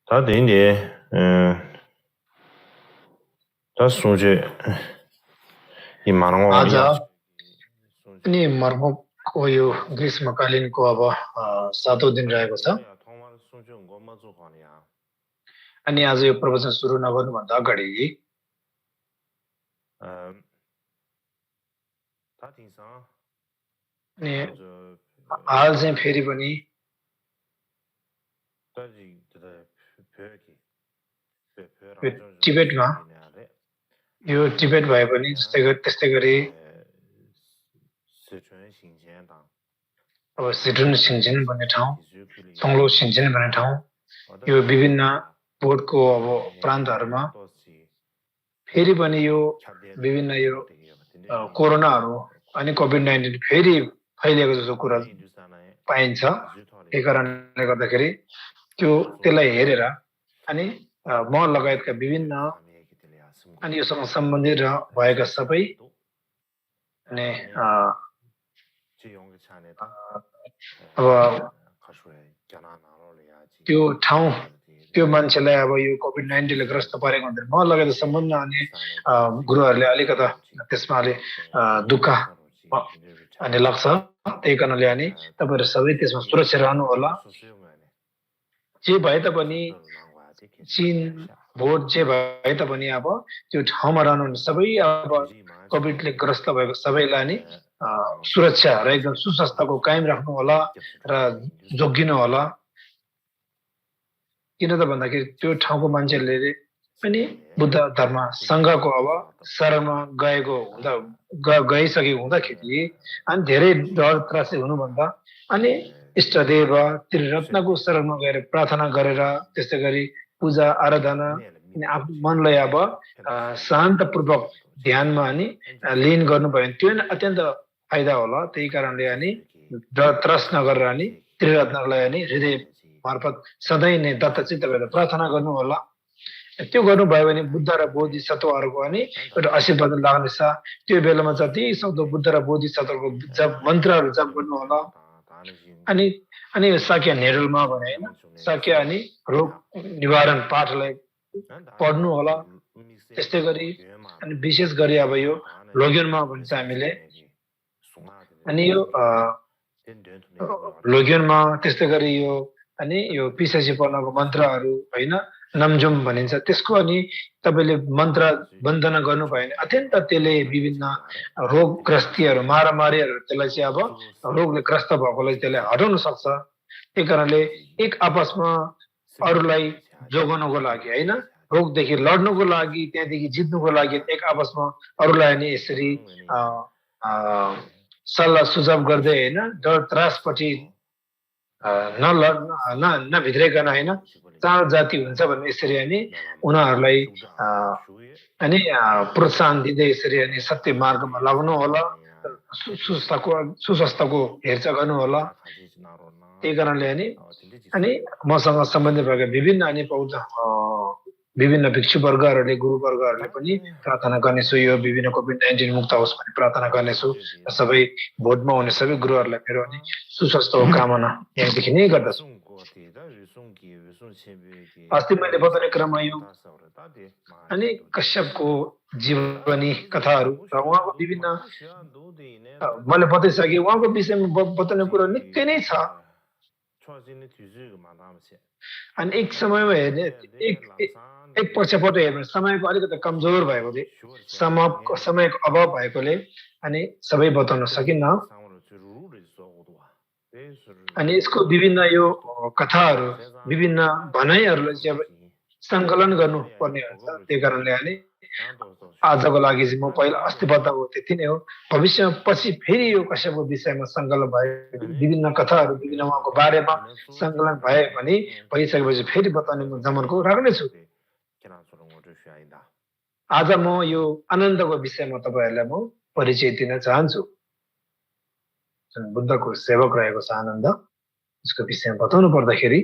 다 되는데, 다 소재, 이 많은 거 आज 아니야. पनि मर्मकको यो ग्रीष्मकालीनको अब 7औं दिन रहेको छ 통화를 소재 것만 좀 하냐. अनि आज यो प्रवचन सुरु नगर्नुभन्दा अगाडि 다 tinsa. अनि हाल चाहिँ फेरि पनि यो टिबेटमा यो टिबेट भए पनि त्यस्तै गरी अब सिटुन सिन्चेन भन्ने ठाउँ तङ्लो सिन्चेन भन्ने ठाउँ यो विभिन्न बोर्डको अब प्रान्तहरूमा फेरि पनि यो विभिन्न यो कोरोनाहरू अनि कोभिड-19 फेरि फैलिएको जस्तो कुरा पाइन्छ। त्यही कारणले गर्दाखेरि त्यसलाई हेरेर अनि म लगायतका विभिन्न अनि योसँग सम्बन्धित भएका सबै अनि अब त्यो ठाउँ त्यो मान्छेलाई अब यो कोभिड-19 ले ग्रस्त पारेको हुँदैन म लगायत सम्बन्ध अनि गुरुहरूले अलिकता त्यसमा अलि दुःख अनि लाग्छ। त्यही कारणले अनि तपाईहरु सबै त्यसमा सुरक्षित रहनु होला। जे भए तापनि चीन भोट जे भए तापनि अब त्यो ठाउँमा रहनु सबै अब कोभिडले ग्रस्त भएको सबैलाई नि सुरक्षा र एकदम सुस्वास्थ्यको कायम राख्नु होला र जोगिनु होला। किन त भन्दाखेरि त्यो ठाउँको मान्छेले पनि बुद्ध धर्म संघको अब शरणमा गएको हुँदा गइसकेको हुँदाखेरि अनि धेरै डर त्रासी हुनुभन्दा अनि इष्टदेव त्रिरत्नको शरणमा गएर प्रार्थना गरेर त्यसै गरी पूजा आराधना अनि आफ्नो मनलाई अब शान्तपूर्वक ध्यानमा अनि लीन गर्नुभयो भने त्यो अत्यन्त फाइदा होला। त्यही कारणले अनि डर त्रास नगरेर अनि त्रिरत्नलाई अनि हृदय मार्फत सधैँ नै दत्तचित्त भएर प्रार्थना गर्नु होला। त्यो गर्नुभयो भने बुद्ध र बोधिसत्वहरूको अनि एउटा आशीर्वाद लाग्नेछ। त्यो बेलामा जति सक्दो बुद्ध र बोधिसत्वको जप मन्त्रहरू जप गर्नु होला। अनि साक्य नेरुलमा भने हैन साक्य अनि रोग निवारण पाठलाई पढ्नु होला। त्यस्तै गरी अनि विशेष गरी अब यो लोग्योनमा भन्छ हामीले अनि यो लोग्योनमा त्यस्तै गरी यो अनि यो पिसाची पर्नको मन्त्रहरू हैन नमजुम भनिन्छ त्यसको अनि तपाईले मन्त्र वन्दना गर्नुभयो भने अत्यन्त त्यसले विभिन्न रोगग्रस्तीहरू महामारीहरू त्यसलाई चाहिँ अब रोगले ग्रस्त भएकोलाई त्यसले हटाउन सक्छ। त्यही कारणले एक आपसमा अरूलाई जोगाउनको लागि हैन रोगदेखि लड्नको लागि त्यहाँदेखि जित्नुको लागि एक आपसमा अरूलाई नि यसरी सल्लाह सुझाव गर्दै हैन डर त्रासपछि नभित्रिकन हैन चार जाति हुन्छ भन्ने यसरी अनि उनीहरूलाई अनि प्रोत्साहन दिँदै यसरी अनि सत्य मार्गमा लाग्नु होला। सुस्वास्थ्यको हेरचाह गर्नु होला। त्यही कारणले अनि मसँग सम्बन्धित भएका विभिन्न अनि विभिन्न भिक्षुवर्गहरूले गुरुवर्गहरूले पनि प्रार्थना गर्नेछु यो विभिन्न कोभिड-19 मुक्त होस् भन्ने प्रार्थना गर्नेछु। सबै भोटमा हुने सबै गुरुहरूलाई मेरो अनि सुस्वास्थ्यको कामना यहाँदेखि नै गर्दछु। अस्ति मैले बताउने क्रममा यो अनि कश्यपको जीवनी कथाहरू र उहाँको विभिन्न मैले बताइसके उहाँको विषयमा बताउने कुरा निकै नै छ। अनि एक समयमा हेर्ने एक पक्षबाट हेर्ने समयको अलिकति कमजोर भएकोले समयको अभाव भएकोले अनि सबै बताउन सकिन्न। अनि यसको विभिन्न यो कथाहरू विभिन्न भनाइहरूलाई चाहिँ अब सङ्कलन गर्नुपर्ने हुन्छ। त्यही कारणले अनि आजको लागि चाहिँ म पहिला अस्ति बताएको त्यति नै हो। भविष्यमा पछि फेरि यो कश्यपको विषयमा सङ्कलन भए विभिन्न कथाहरू विभिन्न उहाँको बारेमा सङ्कलन भए भने भइसकेपछि फेरि बताउने म जमनको राख्नेछु। आज म यो आनन्दको विषयमा तपाईहरुलाई म परिचय दिन चाहन्छु। बुद्धको सेवक रहेको छ आनन्द यसको विषयमा बताउनु पर्दाखेरि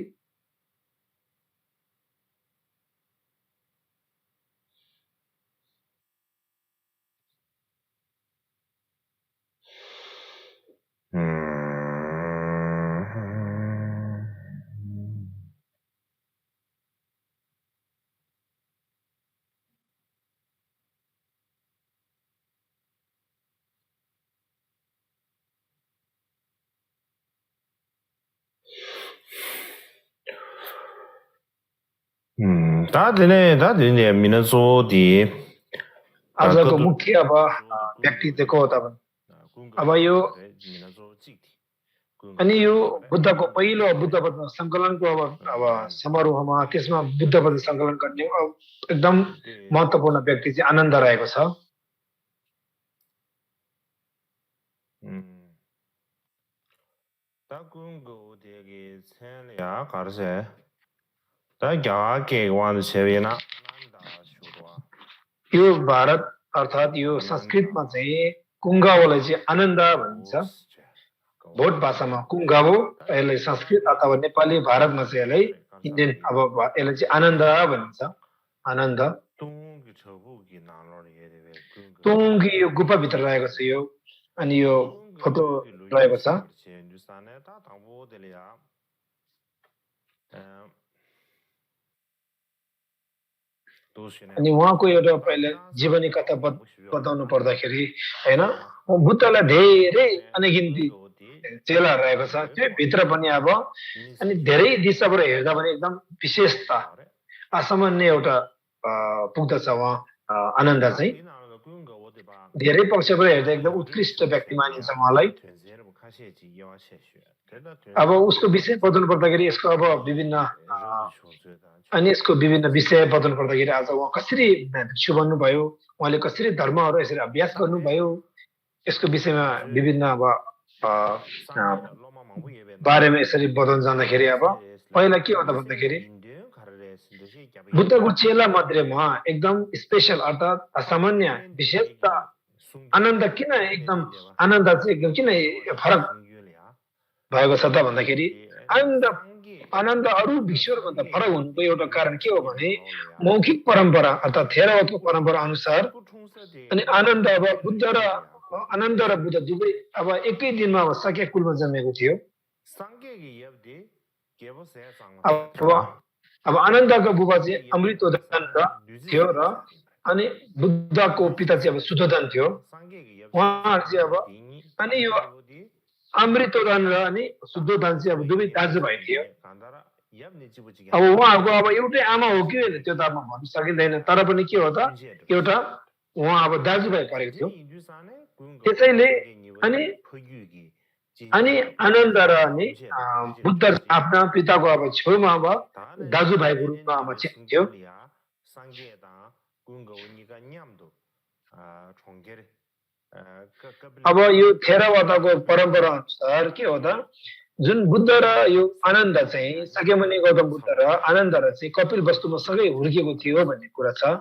다들 मिनजोदी आजको मुख्य अब व्यक्ति देखो त अब यो अनि यो बुद्धको पहिलो बुद्धपद सङ्कलनको अब समारोहमा त्यसमा बुद्धपद सङ्कलन गर्ने एकदम महत्त्वपूर्ण व्यक्ति चाहिँ आनन्द रहेको छ यो भारत अर्थात् यो संस्कृतमा चाहिँ कुङ्गावोलाई चाहिँ आनन्द भनिन्छ भोट भाषामा कुङ्गावो यसलाई संस्कृत अथवा नेपाली भारतमा चाहिँ यसलाई इन्डियन अब यसलाई चाहिँ आनन्द भनिन्छ आनन्द तुङ्गी यो गुफाभित्र रहेको छ यो अनि यो फोटो रहेको छ अनि उहाँको एउटा पहिला जीवनी कथा बताउनु पर्दाखेरि हैन बुद्धलाई धेरै अनगिन्ती चेला रहेको छ त्यो भित्र पनि अब अनि धेरै दिशाबाट हेर्दा पनि एकदम विशेषता असामान्य एउटा पुग्दछ उहाँ आनन्द चाहिँ धेरै पक्षबाट हेर्दा एकदम उत्कृष्ट व्यक्ति मानिन्छ उहाँलाई अब उसको विषय बताउनु पर्दाखेरि यसको अब विभिन्न अनि यसको विभिन्न विषय बताउनु पर्दाखेरि आज उहाँ कसरी भिक्षु बन्नुभयो उहाँले कसरी धर्महरू यसरी अभ्यास गर्नुभयो यसको विषयमा विभिन्न अब बारेमा यसरी बताउन जाँदाखेरि अब पहिला के हो त भन्दाखेरि बुद्धको चेला मध्येमा एकदम स्पेशल अर्थात् असामान्य विशेषता आनन्द किन एकदम आनन्द चाहिँ एकदम किन फरक भएको छ त भन्दाखेरि आनन्द अरू भिक्षुहरूभन्दा फरक हुनुको एउटा कारण के हो भने मौखिक परम्परा अर्थात् थेरवादको परम्परा अनुसार अनि आनन्द अब आनन्द र बुद्ध दुवै अब एकै दिनमा अब साक्य कुलमा जन्मेको थियो अब आनन्दको बुबा चाहिँ अमृतोदन थियो र अनि बुद्धको पिता चाहिँ अब शुद्धोदन थियो उहाँहरू चाहिँ अब अनि यो अमृतोदन र अनि शुद्धोदन चाहिँ अब दुवै दाजुभाइ थियो अब उहाँहरूको अब एउटै आमा हो कि त्यो त अब भन्न सकिँदैन तर पनि के हो त एउटा उहाँ अब दाजुभाइ परेको थियो त्यसैले अनि आनन्द र अनि बुद्ध आफ्ना पिताको अब छेउमा अब दाजुभाइको रूपमा अब चिन्थ्यो अब यो थेरावादाको परम्परा अनुसार के हो त जुन बुद्ध र यो आनन्द चाहिँ शाक्यमुनि गौतम बुद्ध र आनन्द र चाहिँ कपिल वस्तुमा सँगै हुर्किएको थियो भन्ने कुरा छ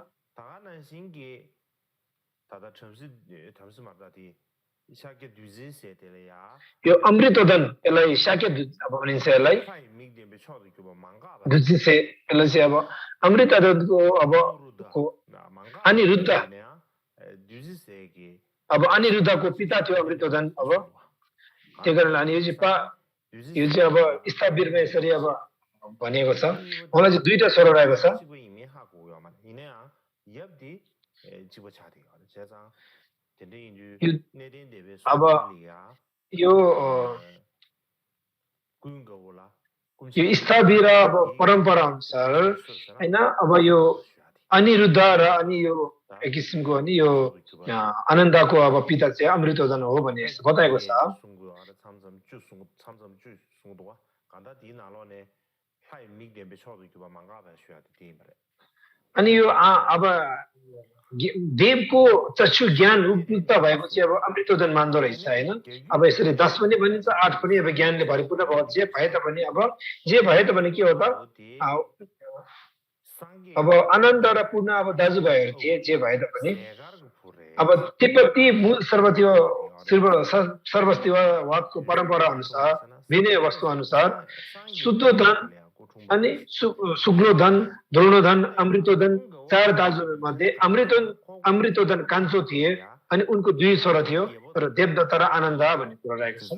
यो अमृतोदन यसलाई शाक्य अब भनिन्छ यसलाई दुजिसे यसलाई चाहिँ अब अमृतोदनको अब अनिरुद्ध अब अनिरुद्धको पिता थियो अमृतोदन अब त्यही कारण अनि यो चाहिँ अब स्थावीरमा यसरी अब भनिएको छ उहाँलाई चाहिँ दुईटा छोरा रहेको छ अब यो स्थावीर अब परम्परा अनुसार हैन अब यो अनिरुद्ध र अनि यो एक किसिमको अनि यो आनन्दको अब पिता चाहिँ अमृतोदन हो भन्ने बताएको छ अनि यो अब देवको चक्षु ज्ञान उपयुक्त भएपछि अब अमृतोदन मान्दो रहेछ होइन अब यसरी 10 पनि भनिन्छ 8 पनि अब ज्ञानले भरिपूर्ण भयो जे भए तापनि अब जे भए तापनि के हो त अब आनन्द र पूर्ण अब दाजुभाइहरू थिए जे भए तापनि अब तिब्बती मूल सर्वस्तिवादको परम्परा अनुसार विनय वस्तु अनुसार शुद्धोधन अनि शुक्लोधन द्रोणोधन अमृतोधन 4 दाजु मध्ये अमृतोधन कान्छो थिए अनि उनको 2 छोरा थियो र देवदत्त र आनन्द भन्ने कुरा रहेको छ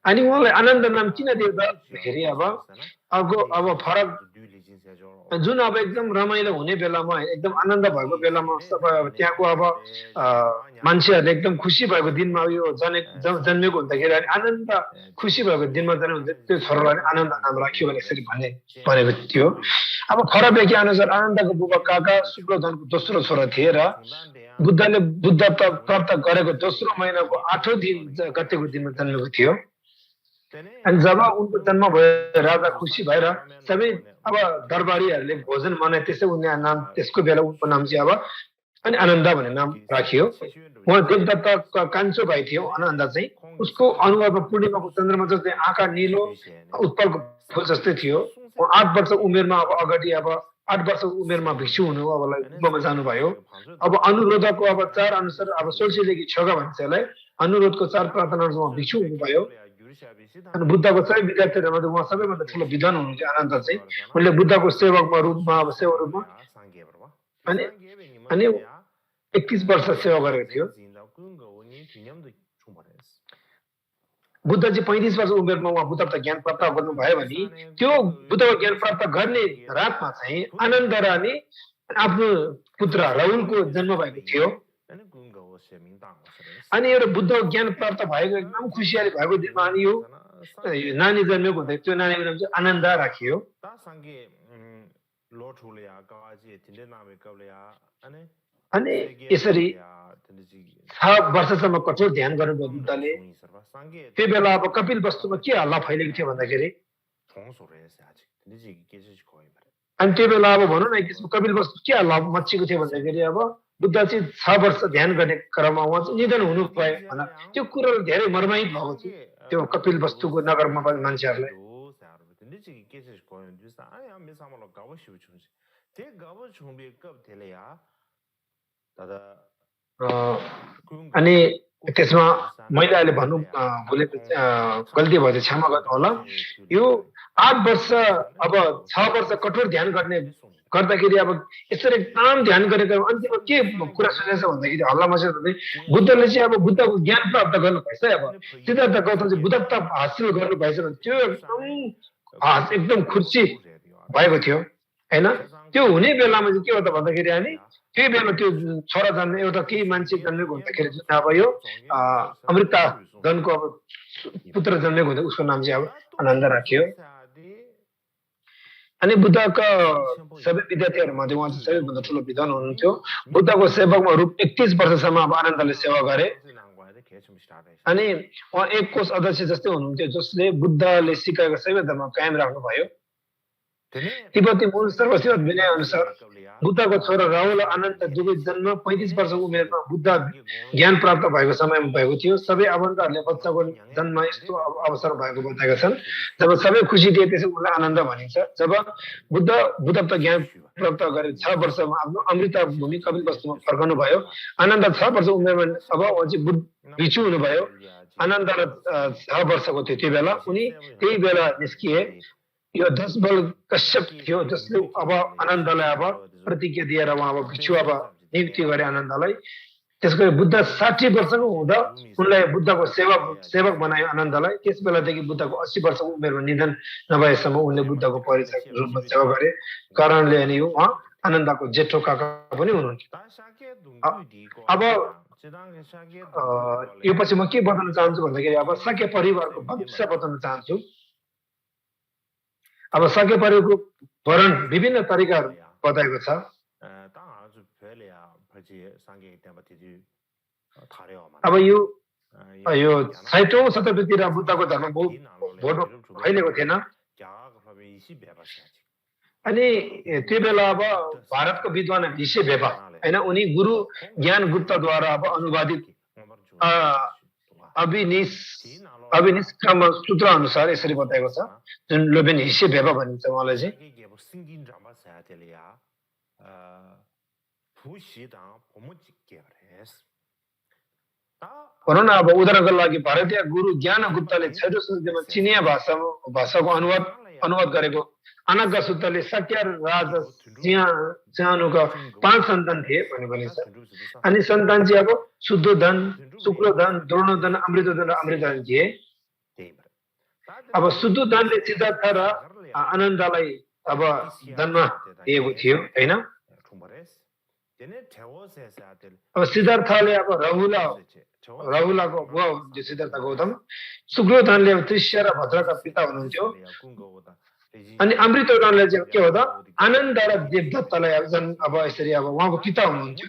अनि उहाँलाई आनन्द नाम किन दियो त भन्दाखेरि अब फरक जुन अब एकदम रमाइलो हुने बेलामा एकदम आनन्द भएको बेलामा त्यहाँको मान्छेहरूले एकदम खुसी भएको दिनमा यो जन्मेको हुँदाखेरि आनन्द खुसी भएको दिनमा जन्मेको हुन्छ त्यो छोरालाई आनन्द नाम राखियो भने यसरी भनेको थियो। अब खरा व्याख्या अनुसार आनन्दको बुबा काका शुक्लधनको दोस्रो छोरा थिए र बुद्धले बुद्धत्व प्राप्त गरेको दोस्रो महिनाको 8औं दिन गतेको दिनमा जन्मेको थियो। अनि जब उनको जन्म भयो राजा खुसी भएर सबै अब दरबारीहरूले भोजन मनाए त्यसै उनले नाम त्यसको बेला उनको नाम चाहिँ अनि आनन्द भन्ने नाम राखियो। उहाँ देवदत्तका कान्छो भाइ थियो आनन्द चाहिँ। उसको अनुहारमा पूर्णिमाको चन्द्रमा जस्तै आँखा निलो उत्पलको फुल जस्तै थियो। 8 वर्ष उमेरमा अगाडि 8 वर्ष उमेरमा भिक्षु हुनु गुम्बामा जानुभयो। अब अनुरोधको 4 अनुसार सोल्सीलेकी छगा भन्छ यसलाई। अनुरोधको 4 प्रार्थना अनुसार भिक्षु हुनुभयो। अनि बुद्धको सबै विद्यार्थीहरूमध्ये उहाँ सबैभन्दा ठुलो विद्वान हुनुहुन्थ्यो आनन्द चाहिँ। उनले बुद्धको सेवकमा रूपमा सेवा रूपमा अनि 31 वर्ष सेवा गरेको थियो। बुद्ध चाहिँ 35 वर्ष उमेरमा उहाँ बुद्धत्व ज्ञान प्राप्त गर्नुभयो भने त्यो बुद्धको ज्ञान प्राप्त गर्ने रातमा चाहिँ आनन्द रानी आफ्नो पुत्र राहुलको जन्म भएको थियो। अनि एउटा बुद्धको ज्ञान प्राप्त भएको एकदम खुसियाली भएको दिनमा अनि यो नानी जन्मेको हुँदा त्यो नानीको नाम चाहिँ आनन्द राखियो। अनि यसरी 6 वर्षसम्म कठोर ध्यान गर्नुभयो बुद्धले। त्यो बेला कपिल वस्तुमा के हल्ला फैलेको थियो भन्दाखेरि अनि त्यो बेला भनौँ न कपिल वस्तु के हल्ला मच्चिएको थियो भन्दाखेरि बुद्ध चाहिँ 6 वर्ष ध्यान गर्ने क्रममा उहाँ चाहिँ निधन हुनु भयो भनेर त्यो कुरो धेरै मर्माहित भएको थियो त्यो कपिल वस्तुको नगरमा मान्छेहरूलाई। अनि त्यसमा मैले अहिले भन्नु भुलेको गल्ती भयो क्षमा गर्नु होला। यो 8 वर्ष 6 वर्ष कठोर ध्यान गर्दाखेरि यसरी एकदम ध्यान गरेको अन्तिममा के कुरा सुनेछ भन्दाखेरि हल्ला मच्चियो भन्दै बुद्धले चाहिँ बुद्धको ज्ञान प्राप्त गर्नु भएछ। सिद्धार्थ गौतम चाहिँ बुद्धत्व हासिल गर्नु भएछ भने त्यो एकदम खुसी भएको थियो हैन। त्यो हुने बेलामा चाहिँ के हो त भन्दाखेरि अनि त्यही बेला त्यो छोरा जन्मे एउटा केही मान्छे जन्मेको हुँदाखेरि जुन यो अमृता गणको पुत्र जन्मेको हुँदा उसको नाम चाहिँ आनन्द राखियो। अनि बुद्धका सबै विद्यार्थीहरूमध्ये उहाँ चाहिँ सबैभन्दा ठुलो विद्वान हुनुहुन्थ्यो। बुद्धको सेवकमा रूप 31 वर्षसम्म आनन्दले सेवा गरे। अनि उहाँ एक कोष अध्यक्ष जस्तै हुनुहुन्थ्यो जसले बुद्धले सिकाएको सबै धर्म कायम राख्नुभयो। तिब्बती मूल सर्वश्रेष्ठ विनय अनुसार बुद्धको छोरा राहुल आनन्द दुवै जन्म 35 वर्ष उमेरमा बुद्ध ज्ञान प्राप्त भएको समयमा भएको थियो। सबै आबन्धहरूले बच्चाको जन्म यस्तो अवसर भएको बताएका छन्। जब सबै खुसी थिए त्यसै उनलाई आनन्द भनिन्छ। जब बुद्धत्व ज्ञान प्राप्त गरे 6 वर्षमा आफ्नो अमृता भूमि कपिल वस्तुमा फर्कनु भयो। आनन्द 6 वर्ष उमेरमा उहाँ चाहिँ भिक्षु हुनुभयो। आनन्द 6 वर्षको थियो त्यो बेला। उनी त्यही बेला निस्किए। यो 10 बल कश्यप थियो जसले आनन्दलाई प्रतिज्ञा दिएर उहाँ भिक्षु नियुक्ति गरे आनन्दलाई। त्यसको बुद्ध 60 वर्षको हुँदा उनलाई बुद्धको सेवक बनायो आनन्दलाई। त्यस बेलादेखि बुद्धको 80 वर्षको उमेरमा निधन नभएसम्म उनले बुद्धको परिचयको रूपमा सेवा गरे। कारणले अनि उहाँ आनन्दको जेठो काका पनि हुनुहुन्थ्यो। यो पछि म के बताउन चाहन्छु भन्दाखेरि शाक्य परिवारको भविष्य बताउन चाहन्छु। शाक्य परिवारको वर्णन विभिन्न तरिकाहरू बताएको छ। यो 60औं शताब्दीतिर बुद्धको धर्म बहुत फैलेको थिएन। अनि त्यो बेला भारतको विद्वान हिसे भेपा हैन उनी गुरु ज्ञान गुप्तद्वारा अनुवादित अभिनिष्क्रम सूत्र अनुसार यसरी बताएको छ जुन लोबेन हिसे भेपा भनिन्छ उहाँलाई चाहिँ। भनौँ न उदाहरणको लागि भारतीय गुरु ज्ञान गुप्तले 6औं शताब्दीमा चिनिया भाषाको अनुवाद गरेको अनग्गा सूत्रले शाक्य राजा सिंहानुका 5 सन्तान थिए भनिन्छ। अनि सन्तान चाहिँ शुद्धोधन, शुक्लधन, द्रोणोधन, अमृतोधन र अमृतधन थिए। अब शुद्धोधनले सिद्धार्थ र आनन्दलाई अब जन्म दिएको थियो हैन अब सिद्धार्थले अब राहुलको बुवा हुनुहुन्थ्यो सिद्धार्थ गौतम शुक्रोधनले अब तृष्य र भद्रका पिता हुनुहुन्थ्यो अनि अमृतोधनले चाहिँ के हो त आनन्द र देवदत्तलाई अब यसरी अब उहाँको पिता हुनुहुन्थ्यो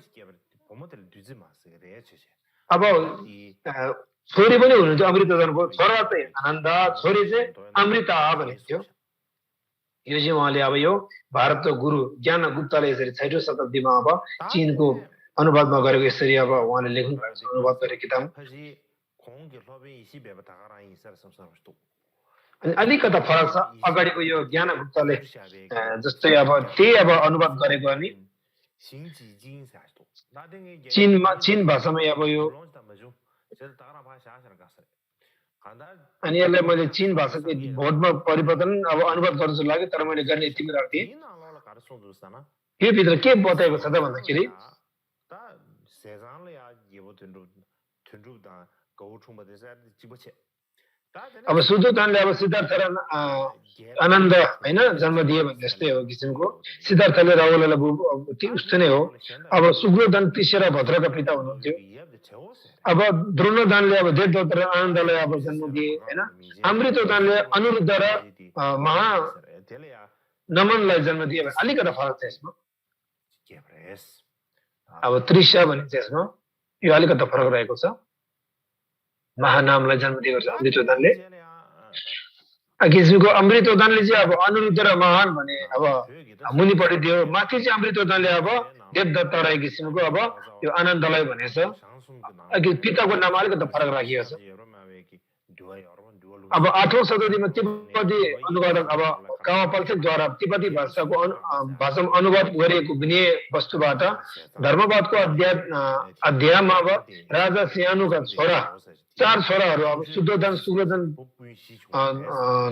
अब छोरी पनि हुनुहुन्थ्यो अमृतोधनको छोरा चाहिँ आनन्द छोरी चाहिँ अमृता भनिन्थ्यो यो चाहिँ उहाँले अब यो भारतको गुरु ज्ञान गुप्ताले यसरी 6औं शताब्दीमा अब चीनको अनुवादमा गरेको यसरी अब उहाँले लेख्नु भएको छ अनुवाद गरेको किताब अनि अलिकता फरक छ अगाडिको यो ज्ञान गुप्ताले जस्तै अब त्यही अब अनुवाद गरेको अनि चीन भाषामा अब यो अनि यसलाई मैले चीन भाषाको भोटमा परिवर्तन अब अनुवाद गर्नु जस्तो लाग्यो तर मैले गर्ने यतिमै राख्थेँ यो भित्र के बताएको छ त भन्दाखेरि अब शुद्धोधनले अब सिद्धार्थ र आनन्द हैन जन्म दिए भने जस्तै हो किसिमको सिद्धार्थले राहुललाई उस्तै नै हो अब शुक्रोधन तृष्य र भद्रका पिता हुनुहुन्थ्यो अब द्रोणोधनले अब देवदत्त र आनन्दलाई अब जन्म दिए हैन अमृतोधनले अनिरुद्ध र महा नमनलाई जन्म दिए भने अलिकति फरक छ यसमा अब तृष्य भनिन्छ यसमा यो अलिकति फरक रहेको छ महानामलाई जन्म दिएको छ अमृतोधनले किसिमको अमृतोधनले चाहिँ अब अनिरुद्ध र महान भने अब मुनि पढिदियो माथि चाहिँ अमृतोधनले अब देवदत्त राई किसिमको अब यो आनन्दलाई भनेछ पिताको नाम अलिकति फरक राखिएको छ अब 8औं शताब्दीमा तिब्बती अनुवादक अब कावापल्थेकद्वारा तिब्बती भाषाको भाषामा अनुवाद गरिएको विनय वस्तुबाट धर्मवादको अध्यायमा अब राजा सियानुका छोरा 4 छोराहरू अब शुद्धोधन शुक्रोधन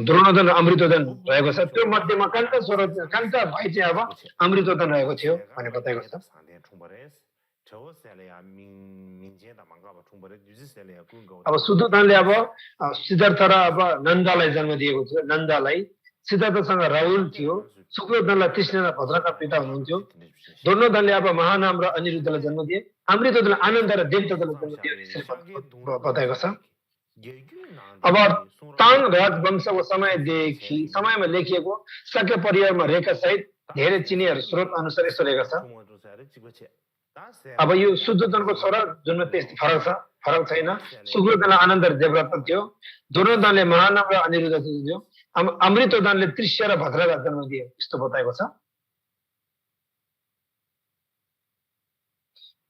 द्रोणोधन अमृतोधन रहेको छ त्यो मध्येमा कान्ता भाइ चाहिँ अब अमृतोधन रहेको थियो भन्ने बताएको छ अब शुद्धोधनले अब सिद्धार्थ र अब नन्दलाई जन्म दिएको थियो नन्दलाई सिद्धार्थसँग राहुल थियो शुक्रोधनलाई कृष्ण र भद्रका पिता हुनुहुन्थ्यो द्रोणोधनले अब महानाम र अनिरुद्धलाई जन्म दिए अमृतोधनले आनन्द र देवदत्तलाई जन्म दिए बताएको छ अब ताङ राजवंशको समयमा लेखिएको शाक्य परिवारमा रहेका सहित धेरै चिनिहरू स्रोत अनुसार यस्तो रहेको छ अब यो शुद्धोधनको छोरा जुनमा त्यस्तो फरक छैन शुक्रोधनले आनन्द र देवदत्त थियो द्रोणोधनले महानाम र अनिरुद्ध थियो अमृतोधनले तृष्य र भद्रका जन्म दिए यस्तो बताएको छ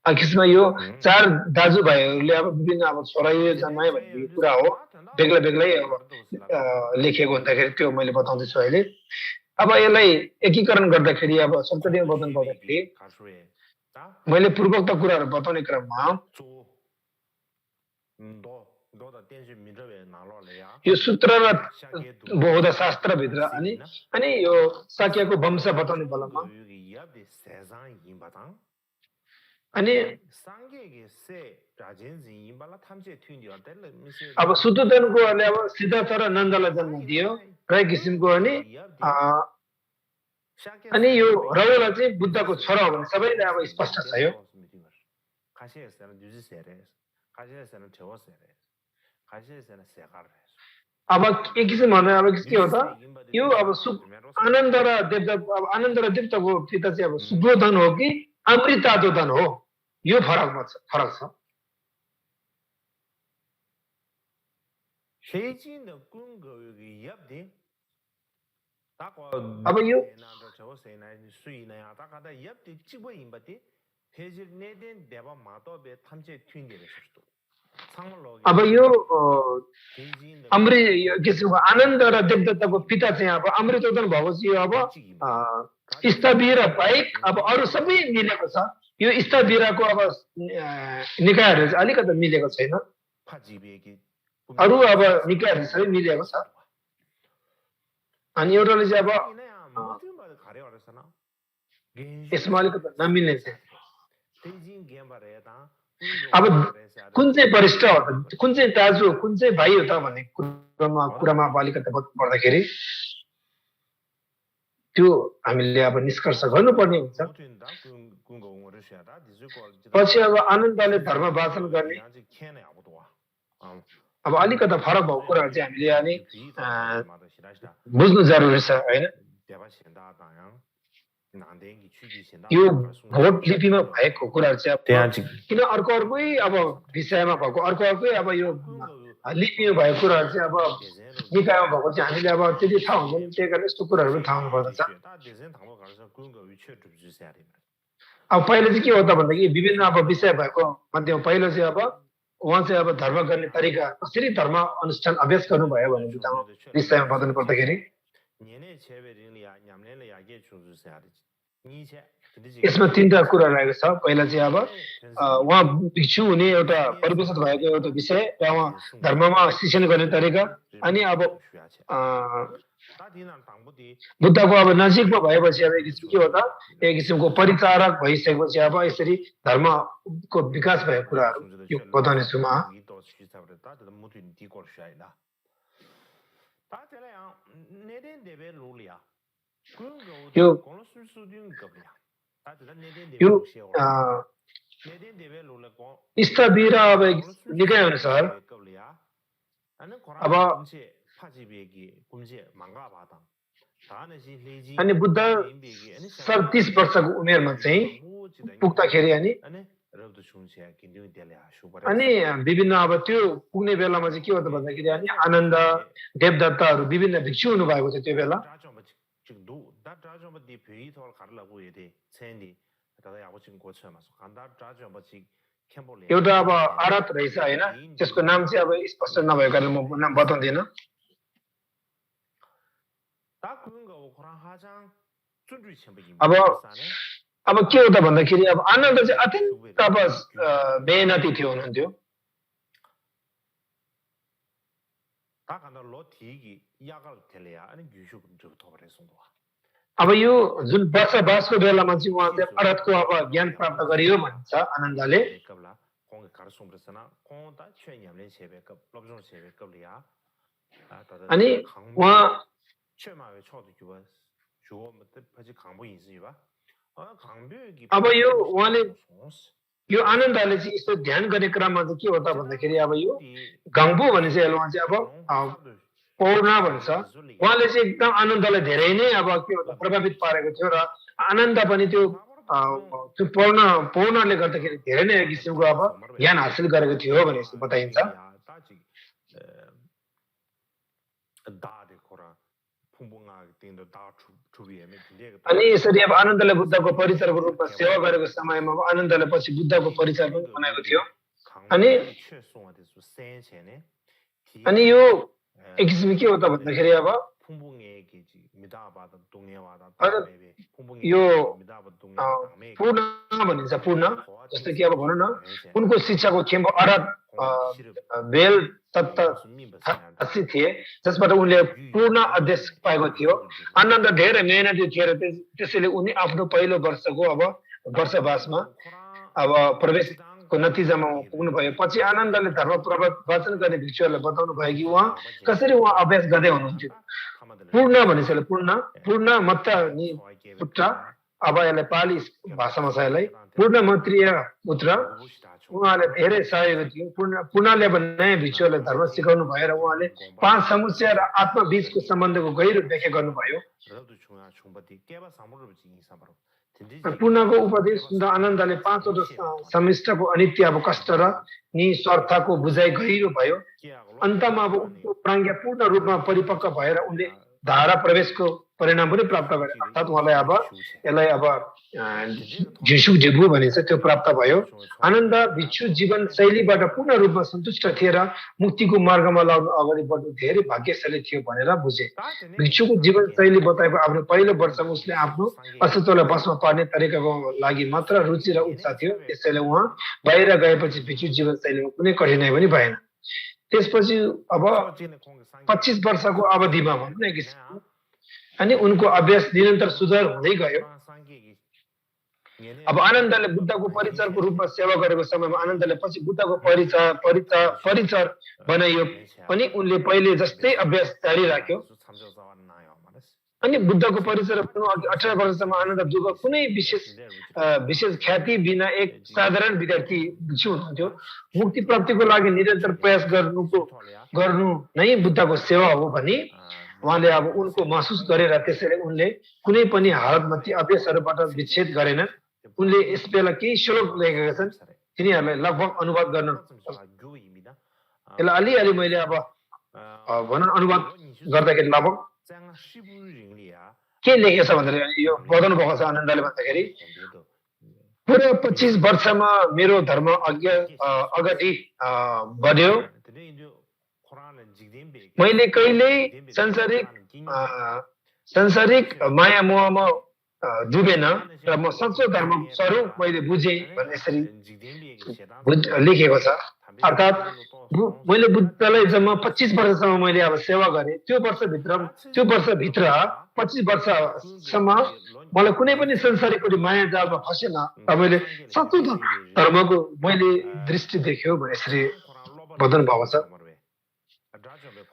किसिममा यो 4 दाजुभाइहरूले अब विभिन्न अब छोरा यो जन्माए भन्ने कुरा हो बेग्लै बेग्लै अब लेखेको हुँदाखेरि त्यो मैले बताउँदैछु अहिले अब यसलाई एकीकरण गर्दाखेरि अब सन्ततिमा बताउनु पर्दाखेरि मैले पूर्वोक्त कुराहरू बताउने क्रममा यो सूत्र र बौद्ध शास्त्रभित्र अनि यो शाक्यको वंश बताउने बेलामा अनि अब शुद्धोधनको अब सिद्धार्थ र नन्दलाई जन्म दियो र किसिमको अनि यो राहुललाई चाहिँ बुद्धको छोरा हो भने सबैले अब स्पष्ट छ यो अब एक किसिम भन्दा अब के हो त यो अब आनन्द र देवदत्त अब आनन्द र देवदत्तको पिता चाहिँ अब शुक्रोधन हो कि अमृतोधन हो यो फरक छ अब यो किसिमको आनन्द र देवदत्तको पिता चाहिँ अब अमृतोधन भएको चाहिँ अब स्थवीर बाहेक अब अरू सबै मिलेको छ यो स्थवीरको अब निकायहरू चाहिँ अलिकति मिलेको छैन अरू अब निकायहरू सबै मिलेको छ अनि एउटाले चाहिँ अब यसमा अलिकति नमिल्ने चाहिँ अब कुन चाहिँ वरिष्ठ हो त कुन चाहिँ दाजु कुन चाहिँ भाइ हो त भन्ने कुरामा अब अलिकति पर्दाखेरि त्यो हामीले अब निष्कर्ष गर्नुपर्ने हुन्छ। पछि अब आनन्दले धर्म वाचन गर्ने अब अलिकति फरक भएको कुराहरू चाहिँ हामीले अनि बुझ्नु जरुरी छ हैन। यो भोट लिपिमा भएको कुराहरू चाहिँ किन अर्कै अब विषयमा भएको अर्कै अब यो लिपिमा भएको कुराहरू चाहिँ अब निकायमा भएको चाहिँ हामीले अब त्यति थाहा हुँदैन। त्यही कारण यस्तो कुराहरू पनि थाहा हुनुपर्दछ। अब पहिले चाहिँ के हो त भन्दाखेरि विभिन्न अब विषय भएको मध्येमा पहिलो चाहिँ अब उहाँ चाहिँ अब धर्म गर्ने तरिका कसरी धर्म अनुष्ठान अभ्यास गर्नुभयो भन्ने विषयमा बताउनु पर्दाखेरि यसमा तीनटा कुरा रहेको छ। पहिला चाहिँ अब उहाँ भिक्षु हुने एउटा परिवेशित भएको एउटा विषय र उहाँ धर्ममा शिक्षण गर्ने तरिका अनि अब बुद्धको अब नजिकमा भएपछि अब एक किसिम के हो त एक किसिमको परिचारक भइसकेपछि अब यसरी धर्मको विकास भएको कुराहरू यो बताउने छु म। यो स्थविर अब निकै अनुसार अब अनि बुद्ध 30 वर्षको उमेरमा चाहिँ पुग्दाखेरि अनि विभिन्न अब त्यो पुग्ने बेलामा चाहिँ के हो त भन्दाखेरि अनि आनन्द देवदत्ताहरू विभिन्न भिक्षु हुनुभएको थियो त्यो बेला। एउटा अब आरत रहेछ हैन, त्यसको नाम चाहिँ अब स्पष्ट नभएको कारण म नाम बताउँदिन। अब के हो त भन्दाखेरि अब आनन्द चाहिँ अत्यन्त अब मेहनती थियो हुनुहुन्थ्यो। अब यो जुन वर्षवासको बेलामा चाहिँ उहाँ चाहिँ अरहतको अब ज्ञान प्राप्त गरियो भन्छ आनन्दले। अनि उहाँ अब यो उहाँले यो आनन्दले चाहिँ यस्तो ध्यान गर्ने क्रममा चाहिँ के हो त भन्दाखेरि अब यो गाङ्बु भन्ने चाहिँ उहाँ चाहिँ अब पौर्णा भन्छ। उहाँले चाहिँ एकदम आनन्दलाई धेरै नै अब के हो त प्रभावित पारेको थियो र आनन्द पनि त्यो पौर्णले गर्दाखेरि धेरै नै किसिमको अब ज्ञान हासिल गरेको थियो भने जस्तो बताइन्छ। अनि यसरी अब आनन्दले बुद्धको परिचारको रूपमा सेवा गरेको समयमा आनन्दले पछि बुद्धको परिचार पनि बनाएको थियो। अनि यो एक किसिम के हो त भन्दाखेरि अब यो पूर्ण भनिन्छ। पूर्ण जस्तो कि अब भनौँ न उनको शिक्षाको खेम अरहत बेल तत्त्वसी थिए जसबाट उनले पूर्ण आदेश पाएको थियो। आनन्द धेरै मेहनती थिए र त्यसैले उनी आफ्नो पहिलो वर्षको अब वर्षवासमा अब प्रवेशको नतिजामा पुग्नु भयो। पछि आनन्दले धर्म प्रवचन गर्ने भिक्षुहरूलाई बताउनु भयो कि उहाँ कसरी उहाँ अभ्यास गर्दै हुनुहुन्थ्यो। पूर्ण भनिन्छ पूर्ण मत नि पुत्र अब यसलाई पाली भाषामा छ यसलाई पूर्ण मत्रीय पुत्र। उहाँले धेरै सहयोग थियो। पूर्णले अब नयाँ भिक्षुहरूलाई धर्म सिकाउनु भयो र उहाँले 5 समस्या र आत्मा बीचको सम्बन्धको गहिरो व्याख्या गर्नुभयो। पूर्णको उपदेश सुन्दा आनन्दले 5वटा समिष्टको अनित्य अब कष्ट र निस्वार्थको बुझाइ गहिरो भयो। अन्तमा अब उनको प्राज्ञा पूर्ण रूपमा परिपक्व भएर उनले धारा प्रवेशको परिणाम पनि प्राप्त गरे। अर्थात् उहाँलाई अब यसलाई अब झिसु झिबु भनिन्छ त्यो प्राप्त भयो। आनन्द भिक्षु जीवन शैलीबाट पूर्ण रूपमा सन्तुष्ट थिए र मुक्तिको मार्गमा लाग्नु अगाडि बढ्नु धेरै भाग्यशाली थियो भनेर बुझे। भिक्षुको जीवन शैली बताएको आफ्नो पहिलो वर्षमा उसले आफ्नो अस्तित्वलाई बसमा पार्ने तरिकाको लागि मात्र रुचि र उत्साह थियो। त्यसैले उहाँ बाहिर गएपछि भिक्षु जीवन शैलीमा कुनै कठिनाइ पनि भएन। त्यसपछि अब 25 वर्षको अवधिमा भनौँ न अनि उनको अभ्यास निरन्तर सुधार हुँदै गयो। अब आनन्दले बुद्धको परिचरको रूपमा सेवा गरेको समयमा आनन्दले पछि बुद्धको परिचर बनाइयो पनि उनले पहिले जस्तै अभ्यास जारी राख्यो अनि बुद्धको परिचर 18 वर्षसम्म आनन्द जुग कुनै विशेष ख्याति बिना एक साधारण विद्यार्थी हुनुहुन्थ्यो मुक्ति प्राप्तिको लागि निरन्तर प्रयास गर्नु नै बुद्धको सेवा हो भनी उहाँले अब उनको महसुस गरेर त्यसैले उनले कुनै पनि हालतमा ती अभ्यासहरूबाट विच्छेद गरेनन् उनले यस बेला केही श्लोक लेखेका छन् तिनीहरूलाई लगभग अनुवाद गर्न यसलाई अलि मैले अब भनौँ अनुवाद गर्दाखेरि लगभग के लेखेको छ भन्दाखेरि यो बताउनु भएको छ आनन्दले भन्दाखेरि पुरा 25 वर्षमा मेरो धर्म अगाडि बढ्यो मैले कहिल्यै सांसारिक माया मोहमा डुबेन र म सच्चो धर्म स्वरूप मैले बुझेँ भन्ने यसरी लेखेको छ अर्थात् मैले बुद्धलाई जम्मा 25 वर्षसम्म मैले अब सेवा गरेँ त्यो वर्षभित्र 25 वर्षसम्म मलाई कुनै पनि संसारिक माया जालमा फसेन र मैले सच्चो धर्मको मैले दृष्टि देख्यो भने यसरी बताउनु भएको छ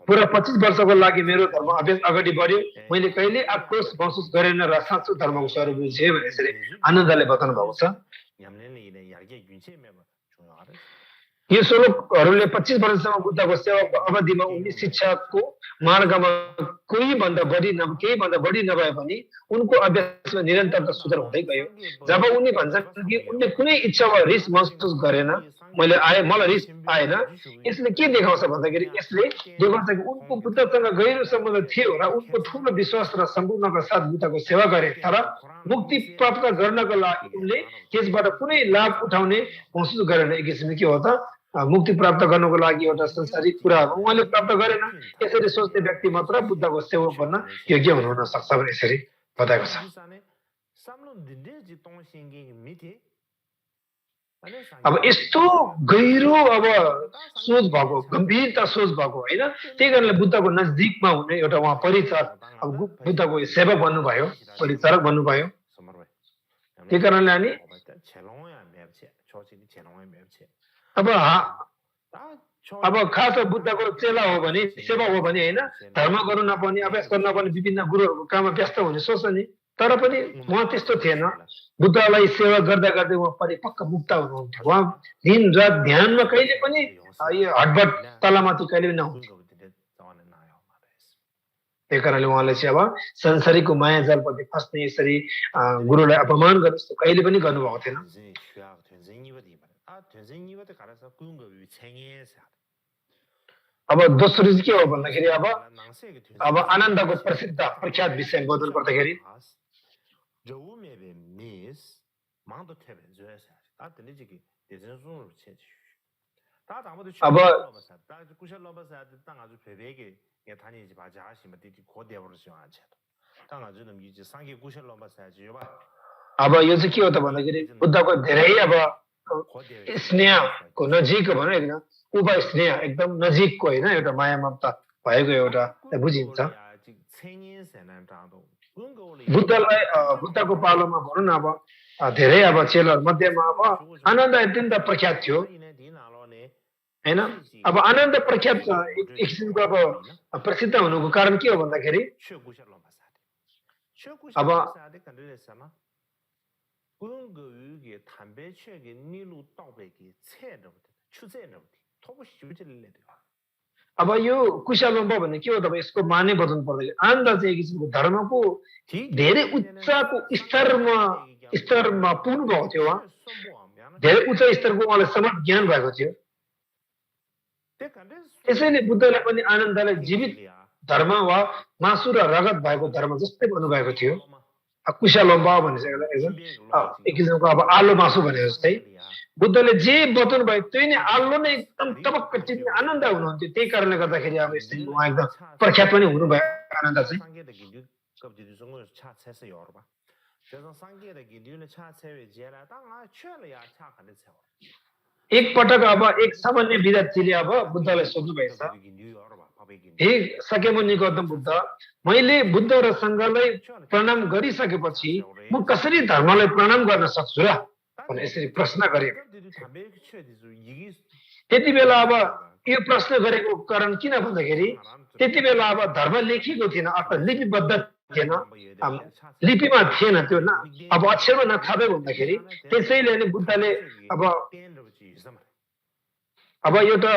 पुरा 25 वर्षको लागि मेरो धर्म अभ्यास अगाडि बढ्यो मैले कहिले आक्रोश महसुस गरेन र साँचो धर्मको स्वरूप बुझेँ भने यसरी आनन्दले बताउनु भएको छ यो श्लोकहरूले 25 वर्षसम्म बुद्धको सेवाको अवधिमा उनले शिक्षाको मार्गमा केही भन्दा बढी नभए पनि उनको अभ्यासमा निरन्तरता सुधार हुँदै गयो जब उनी भन्छन् कि उनले कुनै इच्छा वा रिस महसुस गरेन मलाई रिस आएन यसले के देखाउँछ भन्दाखेरि यसले देखाउँछ कि उनको बुद्धसँग गहिरो सम्बन्ध थियो र उनको ठूलो विश्वास र सम्पूर्णका साथ बुद्धको सेवा गरे तर मुक्ति प्राप्त गर्नको लागि उनले त्यसबाट कुनै लाभ उठाउने महसुस गरेन एक किसिमले के हो त मुक्ति प्राप्त गर्नको लागि एउटा संसारिक कुराहरू उहाँले प्राप्त गरेन यसरी सोच्ने व्यक्ति मात्र बुद्धको सेवक बन्न योग्य हुन सक्छ भने यसरी बताएको छ अब यस्तो गहिरो अब सोच भएको गम्भीरता सोच भएको होइन त्यही कारणले बुद्धको नजदिकमा हुने एउटा उहाँ परिचर अब बुद्धको सेवक बन्नुभयो परिचारक बन्नुभयो त्यही कारणले हामी अब खास बुद्धको चेला हो भने सेवा हो भने होइन धर्म गर्नु नपर्ने अभ्यास गर्नु नपर्ने विभिन्न गुरुहरूको काममा व्यस्त हुने सोच्छ नि तर पनि उहाँ त्यस्तो थिएन बुद्धलाई सेवा गर्दा गर्दै उहाँ परिपक्क मुक्त हुनुहुन्थ्यो उहाँ दिन रात ध्यानमा कहिले पनि यो हटबट तलमाथि कहिले पनि नहुन्थ्यो त्यही कारणले उहाँले चाहिँ अब संसारीको माया जालप्रति फस्ने यसरी गुरुलाई अपमान गर्नु जस्तो कहिले पनि गर्नुभएको थिएन अब दोस्रो चाहिँ के हो भन्दाखेरि अब आनन्दको प्रख्यात विषय बोधन पर्दाखेरि अब यो चाहिँ के हो त भन्दाखेरि बुद्धको धेरै अब स्नेहको नजिक भनौँ एकदम उप स्नेह एकदम नजिकको होइन एउटा माया ममता भएको एउटा बुझिन्छ बुद्धलाई बुद्धको पालोमा भनौँ न अब धेरै अब चेलाहरू मध्येमा अब आनन्द अत्यन्त प्रख्यात थियो होइन अब आनन्द प्रख्यात एक किसिमको अब प्रसिद्ध हुनुको कारण के हो भन्दाखेरि अब अब यो कुशलम्ब भन्ने के हो त यसको माने बताउनु पर्दाखेरि आनन्द चाहिँ एक किसिमको धर्मको धेरै उच्चको स्तरमा पुग्नु भएको थियो उहाँ धेरै उच्च स्तरको उहाँलाई समझ ज्ञान भएको थियो त्यसैले बुद्धले पनि आनन्दलाई जीवित धर्म वा मासु र रगत भएको धर्म जस्तै भन्नुभएको थियो कुशलम्ब भनिसकेर एक किसिमको अब आलो मासु भने जस्तै बुद्धले जे बताउनु भयो त्यही नै आलो नै एकदम टपक्क चिन्ने आनन्द हुनुहुन्थ्यो त्यही कारणले गर्दाखेरि अब यसरी उहाँ एकदम प्रख्यात पनि हुनुभयो आनन्द चाहिँ एक पटक अब एक सामान्य विद्यार्थीले अब बुद्धलाई सोध्नु भएछ, हे सकेमुनि गौतम बुद्ध, मैले बुद्ध र सङ्घलाई प्रणाम गरिसकेपछि म कसरी धर्मलाई प्रणाम गर्न सक्छु र भनेर यसरी प्रश्न गरे। त्यति बेला अब यो प्रश्न गरेको कारण किन भन्दाखेरि त्यति बेला अब धर्म लेखिएको थिएन, अर्थात् लिपिबद्ध थिएन, लिपिमा थिएन त्यो अब अक्षरमा नथापे भन्दाखेरि त्यसैले नै बुद्धले अब एउटा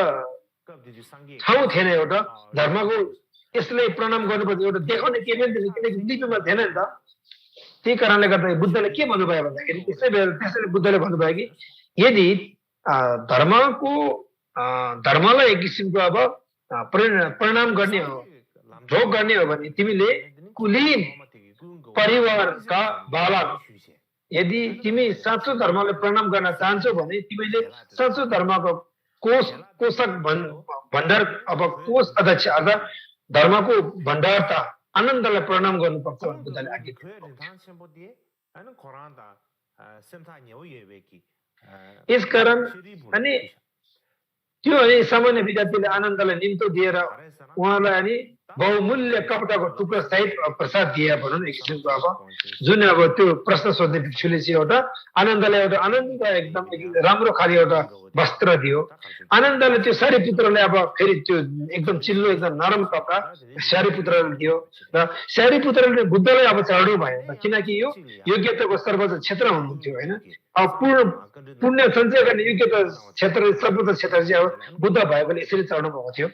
ठाउँ थिएन, एउटा धर्मको यसले प्रणाम गर्नुपर्छ एउटा देखाउने केही पनि थिएन, किनकि लिपिमा थिएन नि त। त्यही कारणले गर्दा बुद्धले के भन्नुभयो भन्दाखेरि त्यसैले बुद्धले भन्नुभयो कि यदि धर्मलाई एक किसिमको अब प्रणाम गर्ने हो, ढोक गर्ने हो भने तिमीले कुलीन परिवारका बालक, यदि तिमी साँचो धर्मलाई प्रणाम गर्न चाहन्छौ भने तिमीले साँचो धर्मको कोषक भण्डार अब कोष अध्यक्ष अर्थात् धर्मको भण्डारता आनन्दलाई प्रणाम गर्नुपर्छ भन्ने बुद्धले आज्ञा दिनुभयो। यसकारण अनि त्यो सामान्य विद्यार्थीले आनन्दलाई निम्तो दिएर उहाँलाई अनि बहुमूल्य कपडाको टुक्रा सहित प्रसाद दिए भनौँ एक किसिमको अब जुन अब त्यो प्रश्न सोध्ने भिक्षुले चाहिँ एउटा आनन्दलाई एउटा आनन्द एकदम राम्रो खाले एउटा वस्त्र दियो। आनन्दले त्यो सारीपुत्रले अब फेरि त्यो एकदम चिल्लो एकदम नरम कपडा सारीपुत्रले दियो र सारीपुत्रले बुद्धलाई अब चढ्नु भयो, किनकि यो योग्यताको सर्वोच्च क्षेत्र हुनुहुन्थ्यो होइन। अब पुण्य सञ्चय गर्ने योग्यता क्षेत्र सर्वोच्च क्षेत्र चाहिँ अब बुद्ध भएकोले यसरी चढ्नु भएको थियो।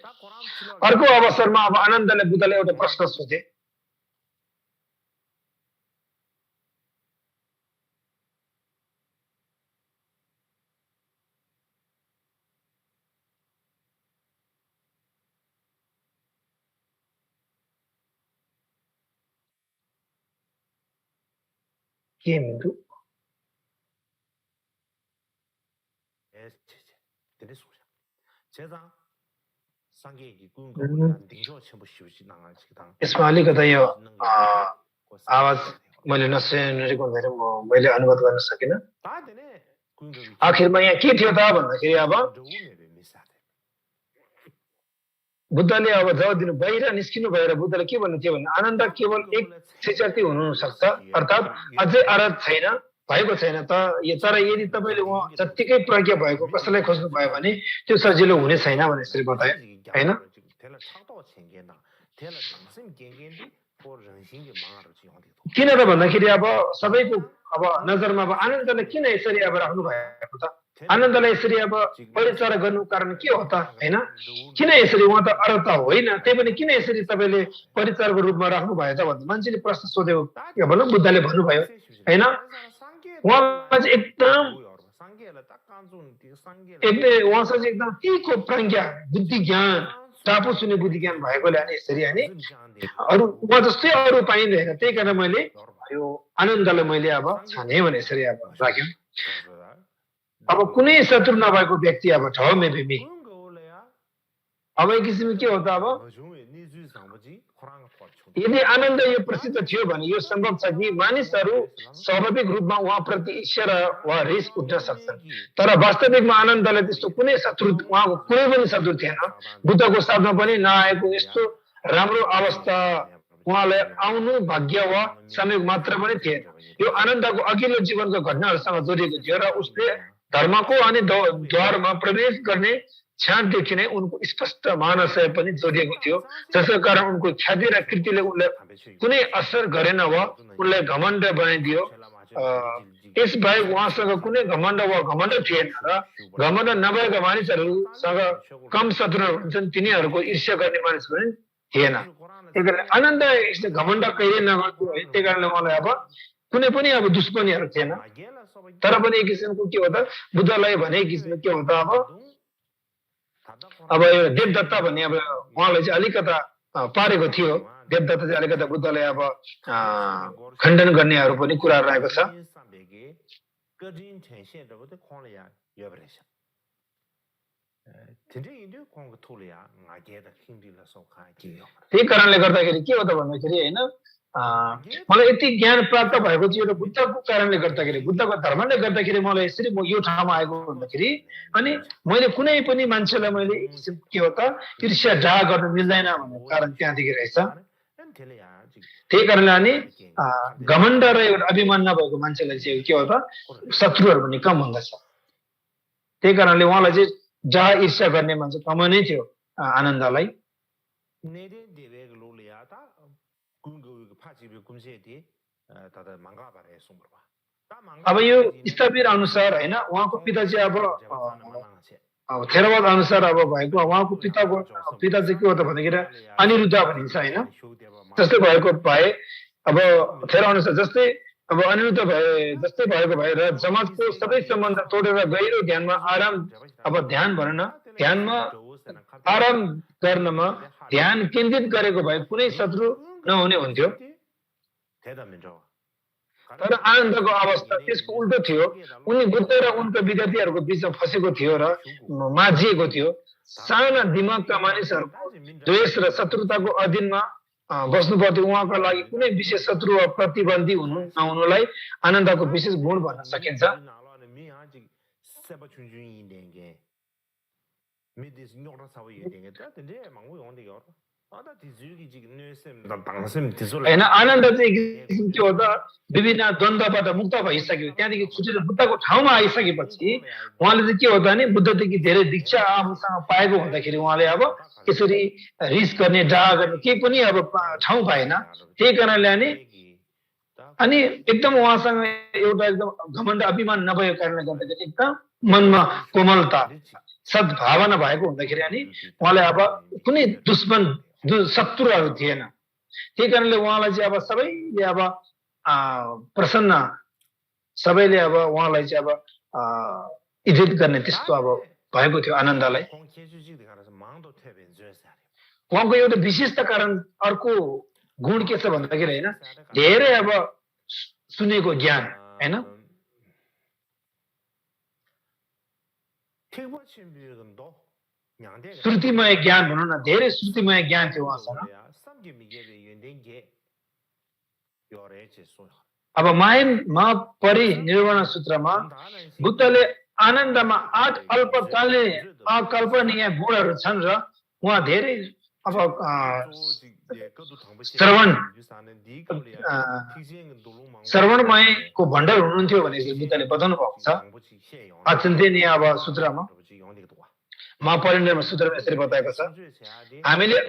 अर्को अवसरमा अब आनन्दले बुद्धले एउटा प्रश्न सोधे, के मिन्दु यसमा अलिकता यो आवाज मैले नसुनेको हुँदैन, मैले अनुवाद गर्न सकिनँ। आखिरमा यहाँ के थियो त भन्दाखेरि अब बुद्धले अब जब दिनु बाहिर निस्किनु भएर बुद्धले के भन्नु थियो भने आनन्द केवल एक शिक्षार्थी हुनु सक्छ, अर्थात् अझै अर्हत छैन, भएको छैन त। तर यदि तपाईँले उहाँ जत्तिकै प्रज्ञा भएको कसैलाई खोज्नु भयो भने त्यो सजिलो हुने छैन भने यसरी बतायो होइन। किन त भन्दाखेरि अब सबैको अब नजरमा अब आनन्दले किन यसरी अब राख्नु भएको त, आनन्दलाई यसरी अब परिचय गर्नु कारण के हो त होइन। किन यसरी उहाँ त अर्हत होइन, त्यही पनि किन यसरी तपाईँले परिचयको रूपमा राख्नु भयो त भन्दा मान्छेले प्रश्न सोध्यो भनौँ, बुद्धले भन्नुभयो होइन। उहाँमा चाहिँ एकदम उहाँसँग चाहिँ एकदम तीको प्रज्ञा बुद्धि ज्ञान टापु सुने बुद्धि ज्ञान भएकोले अनि यसरी अनि अरू उहाँ जस्तै अरू पाइँदैन, त्यही कारण मैले यो आनन्दलाई मैले अब छाने भने यसरी अब राख्यौँ। अब कुनै शत्रु नभएको व्यक्ति अब ठाउँमै बिमी अब एक किसिमको के हो त अब यदि आनन्द यो प्रसिद्ध थियो भने यो सम्भव छ कि मानिसहरू स्वाभाविक रूपमा उहाँप्रति ईर्ष्या वा रिस उठ्न सक्छन्, तर वास्तविकमा आनन्दलाई त्यस्तो कुनै शत्रु उहाँको कुनै पनि शत्रु थिएन। बुद्धको साथमा पनि नआएको यस्तो राम्रो अवस्था उहाँलाई आउनु भाग्य वा समय मात्र पनि थिएन। यो आनन्दको अघिल्लो जीवनको घटनाहरूसँग जोडिएको थियो र उसले धर्मको अनि द्वारमा प्रवेश गर्ने क्षणदेखि नै उनको स्पष्ट महानशय पनि जोडिएको थियो, जसको कारण उनको ख्याति र कृतिले उनलाई कुनै असर गरेन वा उनलाई घमण्ड बनाइदियो। यसबाहेक उहाँसँग कुनै घमण्ड वा घमण्ड थिएन र घमण्ड नभएका मानिसहरूसँग कम शत्रु हुन्छन्, तिनीहरूको ईर्ष्या गर्ने मानिस पनि थिएन। त्यही कारण आनन्द यस्तो घमण्ड कहिले नगर्थ्यो है, त्यही कारणले उहाँलाई अब कुनै पनि अब दुश्मनीहरू थिएन। तर पनि एक किसिमको के हो त बुद्धलाई भने एक किसिमको के हो त अब यो देवदत्ता भन्ने अब उहाँलाई चाहिँ अलिकता पारेको थियो। देवदत्ता चाहिँ अलिकता बुद्धलाई अब खण्डन गर्नेहरू पनि कुराहरू रहेको छ। त्यही कारणले गर्दाखेरि के हो त भन्दाखेरि हैन मलाई यति ज्ञान प्राप्त भएको चाहिँ एउटा बुद्धको कारणले गर्दाखेरि बुद्धको धर्मले गर्दाखेरि मलाई यसरी म यो ठाउँमा आएको भन्दाखेरि अनि मैले कुनै पनि मान्छेलाई मैले के हो त ईर्ष्या डाह गर्न मिल्दैन भन्ने कारण त्यहाँदेखि रहेछ त्यही कारणले अनि घमण्ड र एउटा अभिमान नभएको मान्छेलाई चाहिँ के हो त शत्रुहरू पनि कम हुँदछ त्यही कारणले उहाँलाई चाहिँ डाह ईर्ष्या गर्ने मान्छे कम नै थियो आनन्दलाई अब यो स्थापित अनुसार हैन उहाँको पिता चाहिँ अब थेरवाद अनुसार अब भएको उहाँको पिता चाहिँ के हो त भन्दाखेरि अनिरुद्ध भनिन्छ हैन जस्तै भएको भए अब थेर अनुसार जस्तै अब अनिरुद्ध भए जस्तै भएको भए र समाजको सबै सम्बन्ध तोडेर गहिरो ध्यानमा आराम अब ध्यान भनन ध्यानमा आराम गर्नमा ध्यान केन्द्रित गरेको भए कुनै शत्रु नहुने हुन्थ्यो तर आनन्दको अवस्था त्यसको उल्टो थियो उनी बुद्ध र उनका विद्यार्थीहरूको बीचमा फसेको थियो र माझिएको थियो साना दिमागका मानिसहरूको द्वेष र शत्रुताको अधीनमा बस्नु पर्थ्यो उहाँका लागि कुनै विशेष शत्रु वा प्रतिबन्धी नहुनुलाई आनन्दको विशेष गुण भन्न सकिन्छ हैन आनन्द चाहिँ के हो त विभिन्न द्वन्द्वबाट मुक्त भइसक्यो त्यहाँदेखि छुटेर बुद्धको ठाउँमा आइसकेपछि उहाँले चाहिँ के हो त नि बुद्धदेखि धेरै दीक्षा आफूसँग पाएको हुँदाखेरि उहाँले अब यसरी रिस गर्ने डाह गर्ने केही पनि अब ठाउँ पाएन त्यही कारणले अनि एकदम उहाँसँग एउटा एकदम घमण्ड अभिमान नभएको कारणले गर्दाखेरि एकदम मनमा कोमलता सद्भावना भएको हुँदाखेरि अनि उहाँले अब कुनै दुश्मन शत्रुहरू थिएन त्यही कारणले उहाँलाई चाहिँ अब सबैले अब प्रसन्न सबैले अब उहाँलाई चाहिँ अब इज्जत गर्ने त्यस्तो अब भएको थियो आनन्दलाई उहाँको एउटा विशेषता कारण अर्को गुण के छ भन्दाखेरि हैन धेरै अब सुनेको ज्ञान हैन श्रुतिमय ज्ञान भनौँ न धेरै श्रुतिमय ज्ञान थियो उहाँसँग अब माया परिनिर्वाण सूत्रमा बुद्धले आनन्दमा 8 अल्पकालीन अकल्पनीय गुणहरू छन् र उहाँ धेरै अब श्रवणमयको भण्डार हुनुहुन्थ्यो भने बुद्धले बताउनु भएको छ अचिन्तनीय अब सूत्रमा महापरिनिर्वाण सूत्रमा यसरी बताएको छ हामीले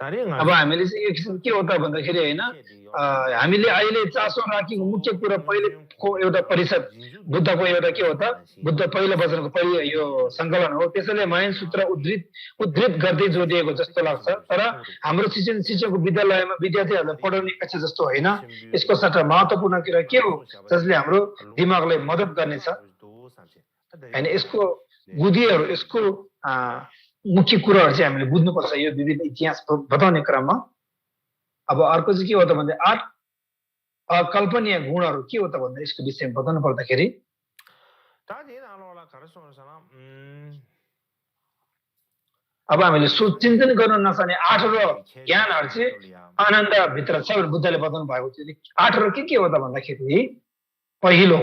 अब हामीले चाहिँ एक किसिम के हो त भन्दाखेरि हैन हामीले अहिले चासो राखेको मुख्य कुरा पहिलेको एउटा परिषद बुद्धको एउटा के हो त बुद्ध पहिलो वचनको पहिलो यो संकलन हो त्यसैले मायन सूत्र उद्धृत गर्दै जोडिएको जस्तो लाग्छ तर हाम्रो शिक्षकको विद्यालयमा विद्यार्थीहरूलाई पढाउने कक्षा जस्तो होइन यसको सट्टा महत्त्वपूर्ण कुरा के हो जसले हाम्रो दिमागलाई मद्दत गर्नेछ हैन यसको बुद्धिहरू यसको मुख्य कुराहरू चाहिँ हामीले बुझ्नुपर्छ यो विविध इतिहास बताउने क्रममा अब अर्को चाहिँ के हो त भन्दा 8 अकल्पनीय गुणहरू के हो त भन्दा यसको विषयमा बताउनु पर्दाखेरि अब हामीले चिन्तन गर्न नसक्ने 8 ज्ञानहरू चाहिँ आनन्द भित्र छ भनेर बुद्धले बताउनु भएको थियो 8 के हो त भन्दाखेरि पहिलो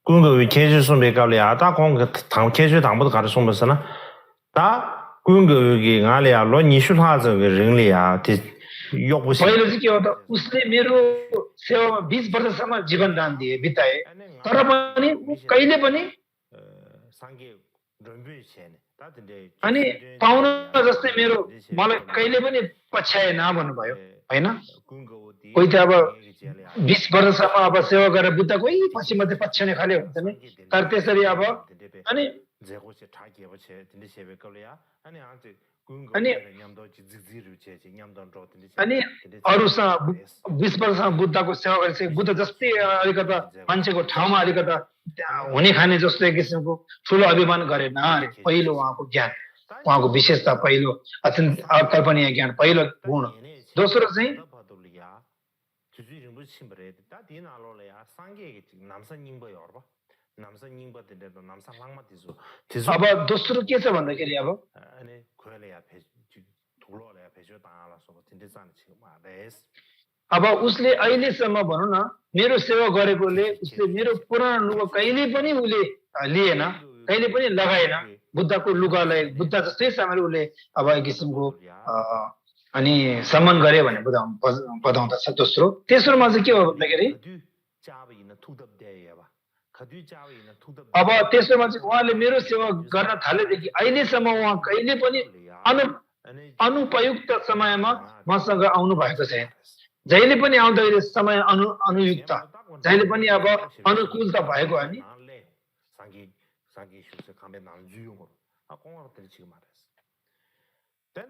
군거 계주 손배 가려야 다 공거 당 계주 당부도 가르 손면서나 다 군거 여기 가려야 로니슈하 저人类啊 योगबुसी पहिलो चाहिँ के हो त उसले मेरो सेवामा 20 वर्षसम्म जीवन दान दिए बिताए तर पनि कहिले पनि अनि पाउन जस्तै मेरो मलाई कहिले पनि पछ्याए न भन्नुभयो होइन कोही त अब 20 वर्षसम्म अब सेवा गरेर बुद्धको पछि मात्रै पछ्याउने खाले हुन्छ नि तर त्यसरी अब अनि अनि अनि अरूसँग 20 वर्षसम्म बुद्धको सेवा गरेपछि बुद्ध जस्तै अलिकता मान्छेको ठाउँमा अलिकता हुने खाने जस्तो एक किसिमको ठुलो अभिमान गरेन अरे पहिलो उहाँको ज्ञान उहाँको विशेषता पहिलो अकल्पनीय ज्ञान पहिलो गुण दोस्रो चाहिँ अब दोस्रो के छ भन्दाखेरि अब उसले अहिलेसम्म भनौँ न मेरो सेवा गरेकोले उसले मेरो पुरानो लुगा कहिले पनि उसले लिएन कहिले पनि लगाएन बुद्धको लुगालाई बुद्ध जस्तै सामने उसले अब एक किसिमको अनि सम्मान गरे भने बताउँदछ दोस्रो तेस्रोमा चाहिँ के हो भन्दाखेरि अब तेस्रोमा चाहिँ उहाँले मेरो सेवा गर्न थालेदेखि अहिलेसम्म उहाँ कहिले पनि अनुपयुक्त समयमा मसँग आउनु भएको छैन जहिले पनि आउँदाखेरि समय अनुयुक्त जहिले पनि अब अनुकूलता भएको अनि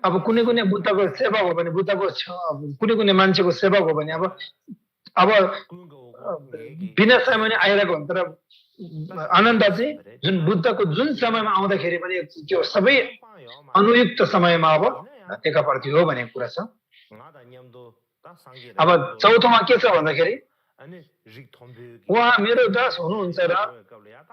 अब कुनै कुनै बुद्धको सेवा हो भने बुद्धको कुनै कुनै मान्छेको सेवा हो भने अब बिना समय आइरहेको हुन्छ तर आनन्द चाहिँ जुन बुद्धको जुन समयमा आउँदाखेरि पनि त्यो सबै अनुयुक्त समयमा अब देखा पर्थ्यो हो भन्ने कुरा छ अब चौथोमा के छ भन्दाखेरि उहाँ मेरो दास हुनुहुन्छ र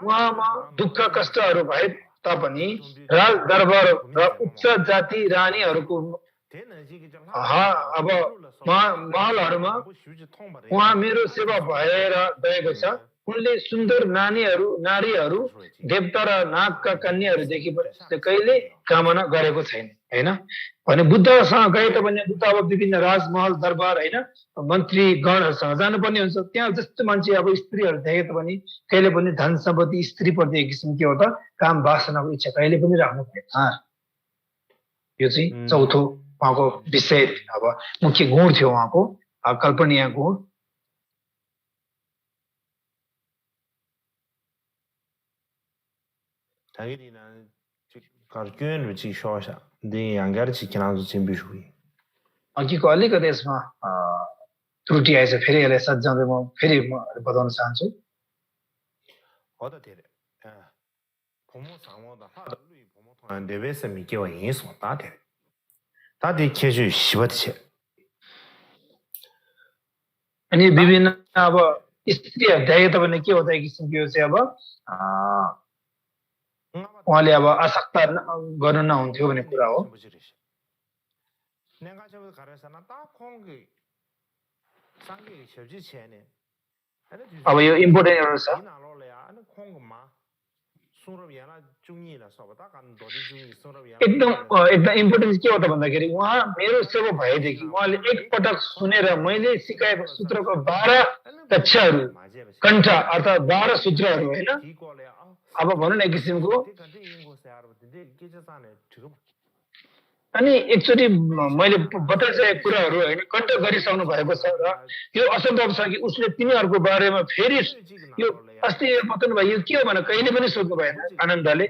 उहाँमा दुःख कष्टहरू भए तापनि राज दरबार र उच्च जाति रानीहरूको अब महलहरूमा उहाँ मेरो सेवा भएर गएको छ उनले सुन्दर नारीहरू देवता र नागका कन्याहरूदेखि पनि कहिले कामना गरेको छैन हैन भने बुद्धसँग गए त भने बुद्ध अब विभिन्न राजमहल दरबार हैन मन्त्री गणहरूसँग जानुपर्ने हुन्छ त्यहाँ जस्तो मान्छे अब स्त्रीहरू देखे त पनि कहिले पनि धन सम्पत्ति स्त्री प्रति एक किसिम के हो त काम वासनाको इच्छा कहिले पनि राख्नु भएन यो चाहिँ चौथो उहाँको विषय अब मुख्य गुण थियो उहाँको कल्पनीय गुण अघिको अलिकति यसमा त्रुटि आएछ फेरि यसलाई सजाउँदै म फेरि बताउन चाहन्छु अनि विभिन्न अब स्त्रीहरू देखे त भने के हो त एक किसिमको यो चाहिँ अब उहाँले अब आसक्ता गर्नु नहुन्थ्यो भन्ने कुरा हो अब यो इम्पोर्टेन्ट एउटा छ एकदम इम्पोर्टेन्ट के हो त भन्दाखेरि उहाँ मेरो सेवा भएदेखि उहाँले एकपटक सुनेर मैले सिकाएको सूत्रको 12 कक्षाहरू कण्ठ अर्थात् 12 सूत्रहरू हैन अब भनौँ न एक किसिमको अनि एकचोटि मैले बताइसकेको कुराहरू हैन कण्ठ गरिसक्नु भएको छ र यो असम्भव छ कि उसले तिनीहरूको बारेमा फेरि यो अस्ति बताउनु भयो यो के हो भने कहिले पनि सोध्नु भएन आनन्दले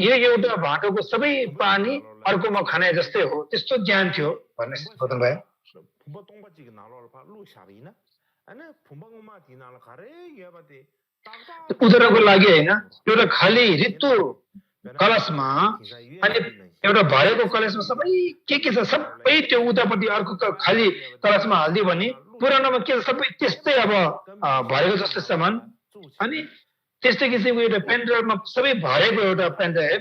यो एउटा भाँटोको सबै पानी अर्कोमा खाने जस्तै हो त्यस्तो ज्ञान थियो भन्ने बताउनु भयो उदाहरणको लागि हैन एउटा खाली रित्तो कलशमा अनि एउटा भरेको कलशमा सबै के छ सबै त्यो उतापट्टि अर्को खाली कलशमा हाल्दियो भने पुरानोमा के सबै त्यस्तै अब भरेको जस्तो सामान अनि त्यस्तै किसिमको एउटा पेनड्राइभमा सबै भरेको एउटा पेनड्राइभ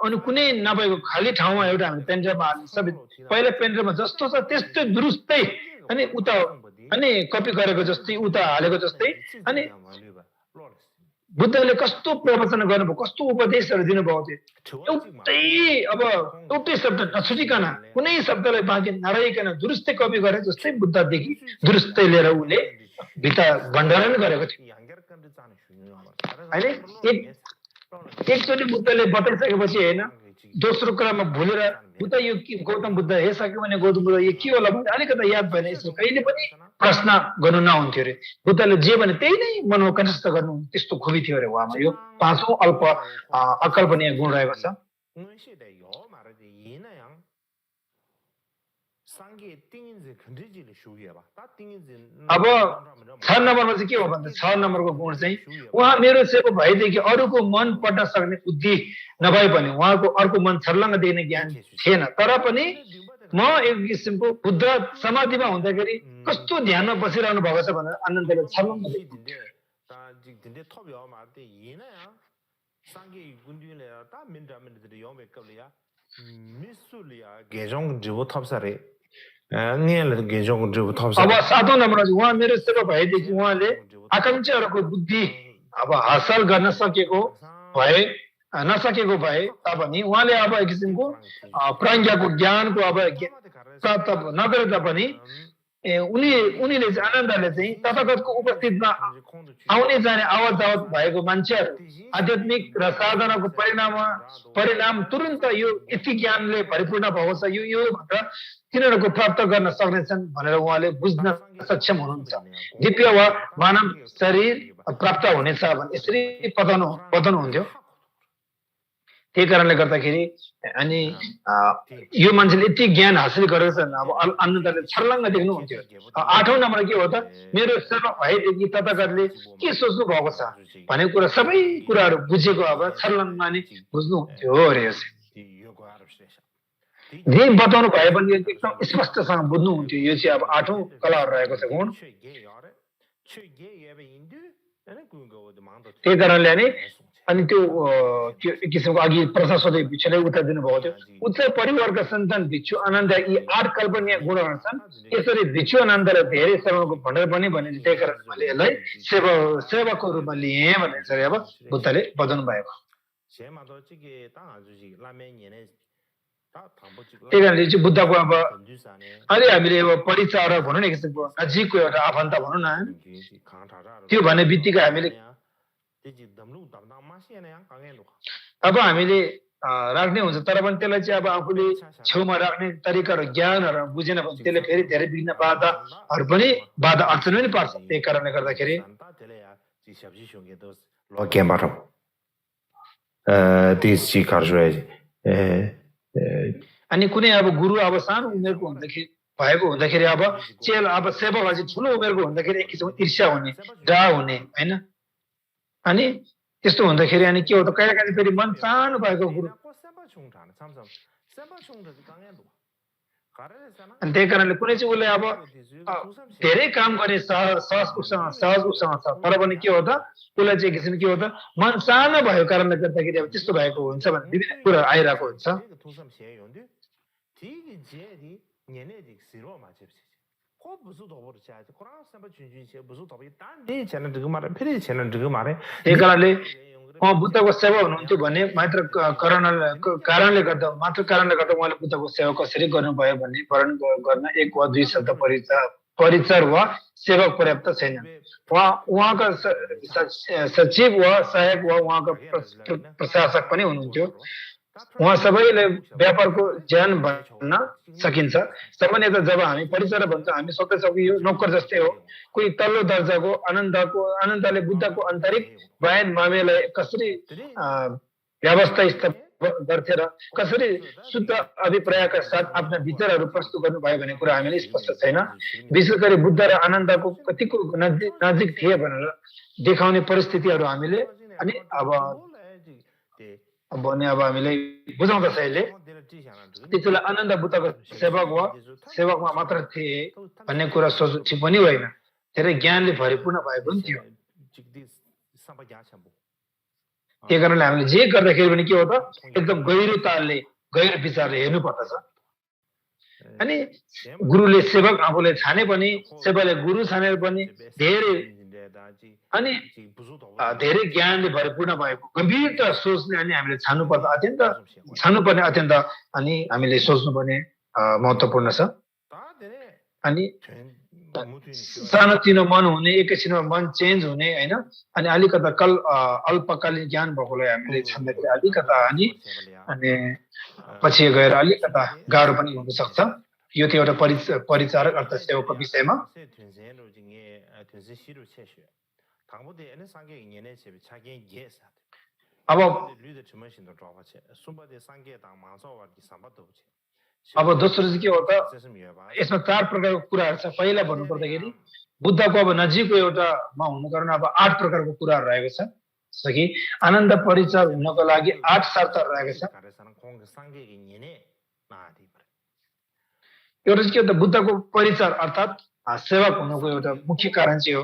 अनि कुनै नभएको खाली ठाउँमा एउटा हामी पेनड्राइभमा हाल्ने सबै पहिला पेनड्राइभमा जस्तो छ त्यस्तै दुरुस्तै अनि उता अनि कपी गरेको जस्तै उता हालेको जस्तै अनि बुद्धले कस्तो प्रवचन गर्नुभयो कस्तो उपदेशहरू दिनुभएको थियो एउटै शब्द नछुटिकन कुनै शब्दलाई बाँकी नरहिकन दुरुस्तै कपी गरे जस्तै बुद्धदेखि दुरुस्तै लिएर उसले भित्र भण्डारण गरेको थियो होइन एकचोटि बुद्धले बताइसकेपछि होइन दोस्रो कुरामा भुलेर बुद्ध यो गौतम बुद्ध हे सक्यो भने गौतम बुद्ध यो के होला भने अलिकति याद भएन यसो कहिले पनि प्रश्न गर्नु नहुन्थ्यो अरे बुद्धले जे भने त्यही नै मनमा कनिष्ठ गर्नु त्यस्तो खुबी थियो अरे उहाँमा यो पाँचौं अकल्पनीय गुण रहेको छ अब 6 नम्बरमा चाहिँ के हो भन्दा 6 नम्बरको गुण चाहिँ उहाँ मेरो सेवक भएदेखि अरूको मन पट्न सक्ने बुद्धि नभए पनि उहाँको अर्को मन छर्लङ्ग देख्ने ज्ञान थिएन तर पनि म एक किसिमको बुद्ध समाधिमा हुँदाखेरि कस्तो ध्यानमा बसिरहनु भएको छ भनेर आनन्दले छर्लङ्ग अब 7औं नम्बरमा उहाँ मेरो सेवक भएदेखि उहाँले आकांक्षाहरूको बुद्धि अब हासिल गर्न नसकेको भए तापनि उहाँले अब एक किसिमको प्रज्ञाको ज्ञानको अब प्राप्त नगरे तापनि उनीले चाहिँ आनन्दले चाहिँ तथागतको उपस्थितिमा आउने जाने आवत जावत भएको मान्छेहरू आध्यात्मिक र साधनाको परिणाम तुरन्त यो यति ज्ञानले भरिपूर्ण भएको छ यो भनेर तिनीहरूको प्राप्त गर्न सक्नेछन् भनेर उहाँले बुझ्न सक्षम हुनुहुन्छ दिव्य वा मानव शरीर प्राप्त हुनेछ भने यसरी बताउनुहुन्थ्यो त्यही कारणले गर्दाखेरि अनि यो मान्छेले यति ज्ञान हासिल गरेको छ अब आनन्दले छर्लङ्ग देख्नुहुन्थ्यो 8औं नम्बर के हो त मेरो सेवक भएदेखि तथागतले के सोच्नु भएको छ भनेको कुरा सबै कुराहरू बुझेको अब छर्लङ्ग माने बुझ्नुहुन्थ्यो अरे जे बताउनु भए पनि एकदम स्पष्टसँग बुझ्नुहुन्थ्यो यो चाहिँ अब 8औं कलाहरू रहेको छ गुण त्यही कारणले नि अनि त्यो एक किसिमको अघि प्रश्न सोधे भिक्षुले उत्तर दिनुभएको थियो उच्च परिवारका सन्तान भिक्षु आनन्द यी 8 कल्पनीय गुणहरू छन् यसरी भिक्षु आनन्दलाई धेरै सेवाको भण्डार पनि भने त्यही कारण मैले यसलाई सेवाको रूपमा लिएँ भनेर चाहिँ अब बुद्धले बताउनु भएको त्यही कारणले चाहिँ बुद्धको अब अहिले हामीले अब परिचार भनौँ न एक किसिमको नजिकको एउटा आफन्त भनौँ न त्यो भन्ने बित्तिकै हामीले अब हामीले राख्ने हुन्छ तर पनि त्यसलाई चाहिँ अब आफूले छेउमा राख्ने तरिकाहरू ज्ञानहरू बुझेन भने त्यसले फेरि धेरै विघ्न बाधा अडचन पनि पर्छ त्यही कारणले गर्दाखेरि अनि कुनै अब गुरु अब सानो उमेरको हुँदाखेरि अब चेल अब सेवक अझै ठुलो उमेरको हुँदाखेरि एक किसिमको ईर्ष्या हुने डा हुने होइन अनि त्यस्तो हुँदाखेरि अनि के हो त कहिले कहिले फेरि मन सानो भएको गुरु अनि त्यही कारणले कुनै चाहिँ उसले अब धेरै काम गर्ने सहज उसँग छ तर पनि के हो त उसलाई चाहिँ किसिम के हो त मन सानो भएको कारणले गर्दाखेरि अब त्यस्तो भएको हुन्छ भने विभिन्न कुराहरू आइरहेको हुन्छ त्यही कारणले बुद्धको सेवा हुनुहुन्थ्यो भने मात्र कारणले गर्दा उहाँले बुद्धको सेवा कसरी गर्नुभयो भन्ने वर्णन गर्न 1 वा 2 शब्द परिचर वा सेवक पर्याप्त छैन उहाँका सचिव वा सहायक वा उहाँका प्रशासक पनि हुनुहुन्थ्यो उहाँ सबैले व्यापारको ज्ञान भन्न सकिन्छ सामान्यतः जब हामी परिचय भन्छ हामी सोच्दछौँ कि यो नोकर जस्तै हो कोही तल्लो दर्जाको आनन्दले बुद्धको आन्तरिक बयान मामेलाई कसरी व्यवस्था गर्थे र कसरी शुद्ध अभिप्रायका साथ आफ्ना विचारहरू प्रस्तुत गर्नुभयो भन्ने कुरा हामीले स्पष्ट छैन विशेष गरी बुद्ध र आनन्दको कतिको नजिक थिए भनेर देखाउने परिस्थितिहरू हामीले अनि अब हामीले बुझाउँदछ यसले त्यसैले आनन्द बुद्धको सेवकमा मात्र थिए भन्ने कुरा सोच्नु ठिक पनि होइन धेरै ज्ञानले भरिपूर्ण भएको पनि थियो त्यही कारणले हामीले जे गर्दाखेरि पनि के हो त एकदम गहिरो तालले गहिरो विचारले हेर्नु पर्दछ अनि गुरुले सेवक आफूले छाने पनि सेवकले गुरु छानेर पनि धेरै ज्ञानले भरिपूर्ण भएको गम्भीरता सोच्ने अनि हामीले छान्नुपर्ने अत्यन्त अनि हामीले सोच्नुपर्ने महत्त्वपूर्ण छ अनि सानोतिनो मन हुने एकैछिनमा मन चेन्ज हुने होइन अनि अलिकता अल्पकालीन ज्ञान भएकोलाई हामीले छान्दाखेरि अलिकता अनि पछि गएर अलिकता गाह्रो पनि हुन सक्छ यो त्यो एउटा परिचारक अर्थात् सेवकको विषयमा अब अब दोस्रो चाहिँ के हो त यसमा 4 प्रकारको कुराहरू छ पहिला भन्नु पर्दाखेरि बुद्धको अब नजिकको एउटामा हुनु कारण अब 8 प्रकारको कुराहरू रहेको छ जस्तो कि आनन्द परिचार हुनको लागि 8 शर्तहरू रहेको छ एउटा चाहिँ के हो त बुद्धको परिचार अर्थात् सेवक हुनुको एउटा मुख्य कारण चाहिँ हो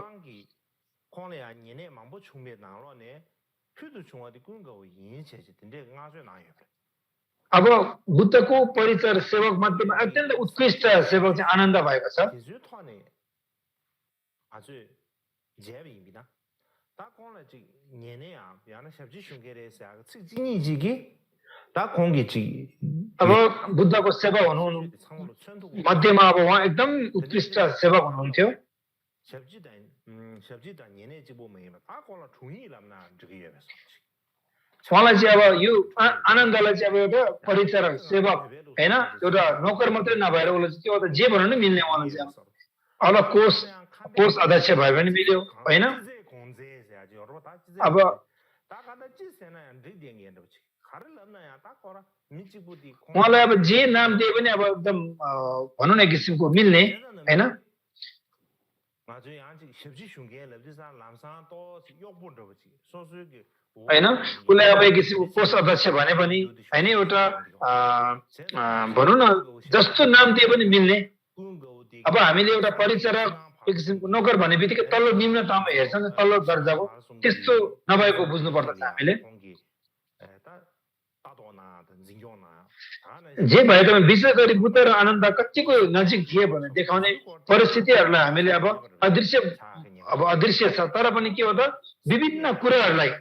अब बुद्धको परिचय सेवक मध्येमा अत्यन्त उत्कृष्ट सेवक चाहिँ आनन्द भएको छ अब बुद्धको सेवा हुनु मध्येमा अब उहाँ एकदम उत्कृष्ट सेवक हुनुहुन्थ्यो उहाँलाई चाहिँ अब यो आनन्दलाई चाहिँ अब एउटा परिचारक सेवक होइन एउटा नोकर मात्रै नभएर उसले चाहिँ के हो त जे भन्नु नि मिल्ने उहाँलाई चाहिँ अब कोष अध्यक्ष भए पनि मिल्यो होइन अब उहाँलाई अब जे नाम दिए पनि अब एकदम भनौँ न एक किसिमको मिल्ने होइन होइन उसलाई अब एक किसिमको कोष अध्यक्ष भने पनि होइन एउटा भनौँ न जस्तो नाम दिए पनि मिल्ने अब हामीले एउटा परिचारक एक किसिमको नोकर भन्ने बित्तिकै तल्लो निम्नतम हेर्छ नि तल्लो दर्जाको त्यस्तो नभएको बुझ्नुपर्दछ हामीले जे भए पनि विशेष गरी बुद्ध र आनन्द कतिको नजिक थिए भनेर देखाउने परिस्थितिहरूलाई हामीले अब अदृश्य छ तर पनि के हो त विभिन्न कुराहरूलाई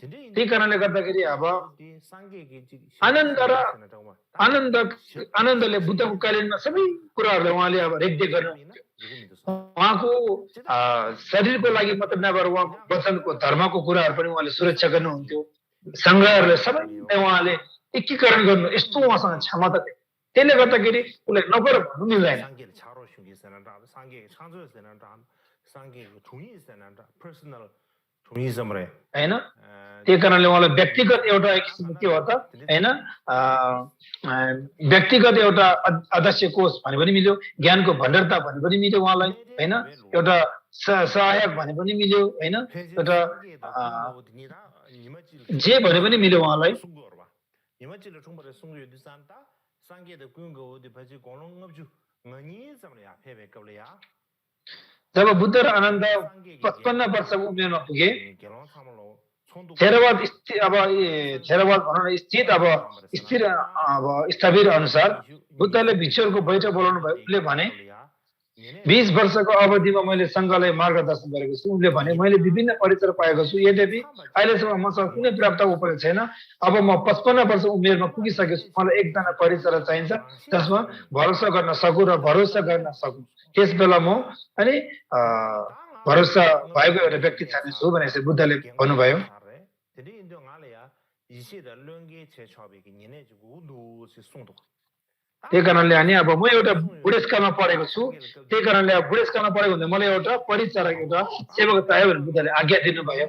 त्यही कारणले गर्दाखेरि अब आनन्दले बुद्धको कालीनमा सबै कुराहरूलाई उहाँले अब रेखदेख गर्नु उहाँको शरीरको लागि मात्र नभएर उहाँको वचनको धर्मको कुराहरू पनि उहाँले सुरक्षा गर्नुहुन्थ्यो सङ्घहरूलाई सबै उहाँले एकीकरण गर्नु यस्तो उहाँसँग क्षमता थियो त्यसले गर्दाखेरि उसलाई नगर भन्नु मिल्दैन होइन त्यही कारणले उहाँलाई व्यक्तिगत एउटा किसिमको के हो त होइन व्यक्तिगत एउटा अध्यक्ष कोष भने पनि मिल्यो ज्ञानको भण्डारता भने पनि मिल्यो उहाँलाई होइन एउटा सहायक भने पनि मिल्यो होइन एउटा जे भने पनि मिल्यो उहाँलाई जब बुद्ध र आनन्द 55 वर्षको उमेरमा पुगे थेरवाद भनौँ न स्थित अब स्थिर अब स्थविर अनुसार बुद्धले भिक्षुहरूको बैठक बोलाउनु भयो उसले भने 20 वर्षको अवधिमा मैले सङ्घलाई मार्गदर्शन गरेको छु उनले भने मैले विभिन्न परिचय पाएको छु यद्यपि अहिलेसम्म मसँग कुनै प्राप्त उपाय छैन अब म 55 वर्ष उमेरमा पुगिसकेको छु मलाई एकजना परिचय चाहिन्छ जसमा भरोसा गर्न सकु र भरोसा गर्न सकु त्यस बेला म अनि भरोसा भएको एउटा व्यक्ति छान्छु भनेर चाहिँ बुद्धले भन्नुभयो त्यही कारणले अनि अब म एउटा बुढेसकालमा पढेको छु त्यही कारणले अब बुढेसकालमा पढेको हुँदा मलाई एउटा परिचारक एउटा सेवक चाहियो भनेर बुद्धले आज्ञा दिनुभयो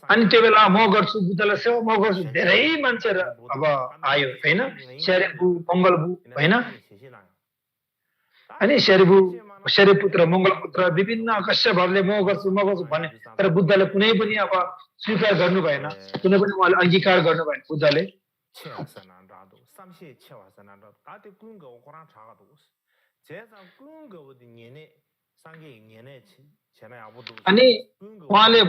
अनि त्यो बेला म गर्छु बुद्धलाई सेवा म गर्छु धेरै मान्छेहरू अब आयो होइन शेरेबु मङ्गलबु होइन अनि शेरेपुत्र मङ्गलपुत्र विभिन्न कश्यपहरूले म गर्छु भने तर बुद्धले कुनै पनि अब स्वीकार गर्नु भएन कुनै पनि उहाँले अङ्गीकार गर्नु भएन बुद्धले अनि उहाँले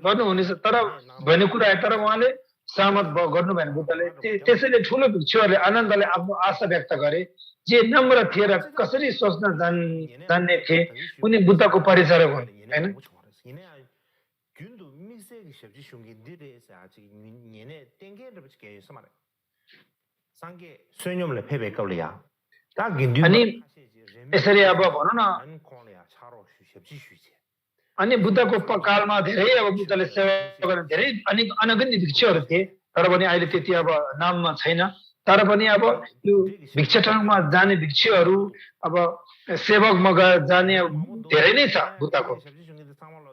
गर्नुहुनेछ तर भन्ने कुरा आयो तर उहाँले सहमत गर्नु भएन बुद्धले त्यसैले ठुलो भिक्षुहरूले आनन्दले आफ्नो आशा व्यक्त गरे जे नम्र थिए र कसरी सोच्न जान्ने थिए उनी बुद्धको परिचारक हुन् हैन 셔지 슝기들에서 아직 년에 땡게를 붙게 해서 말해. 상계 수행용을 패배거리야. 딱 긴두. अनि यसरी अब भनौँ न 안콘이야 차로 셔지 슈지. अनि बुद्धको कालमा धेरै अब बुद्धले सेवा गर्ने धेरै अनि अनगन्य भिक्षुहरू थिए तर पनि अहिले त्यति अब नाममा छैन तर पनि अब यो भिक्षाटनमा जाने भिक्षुहरू अब सेवकमा जाने धेरै नै छ बुद्धको 셔지 슝기들 상말로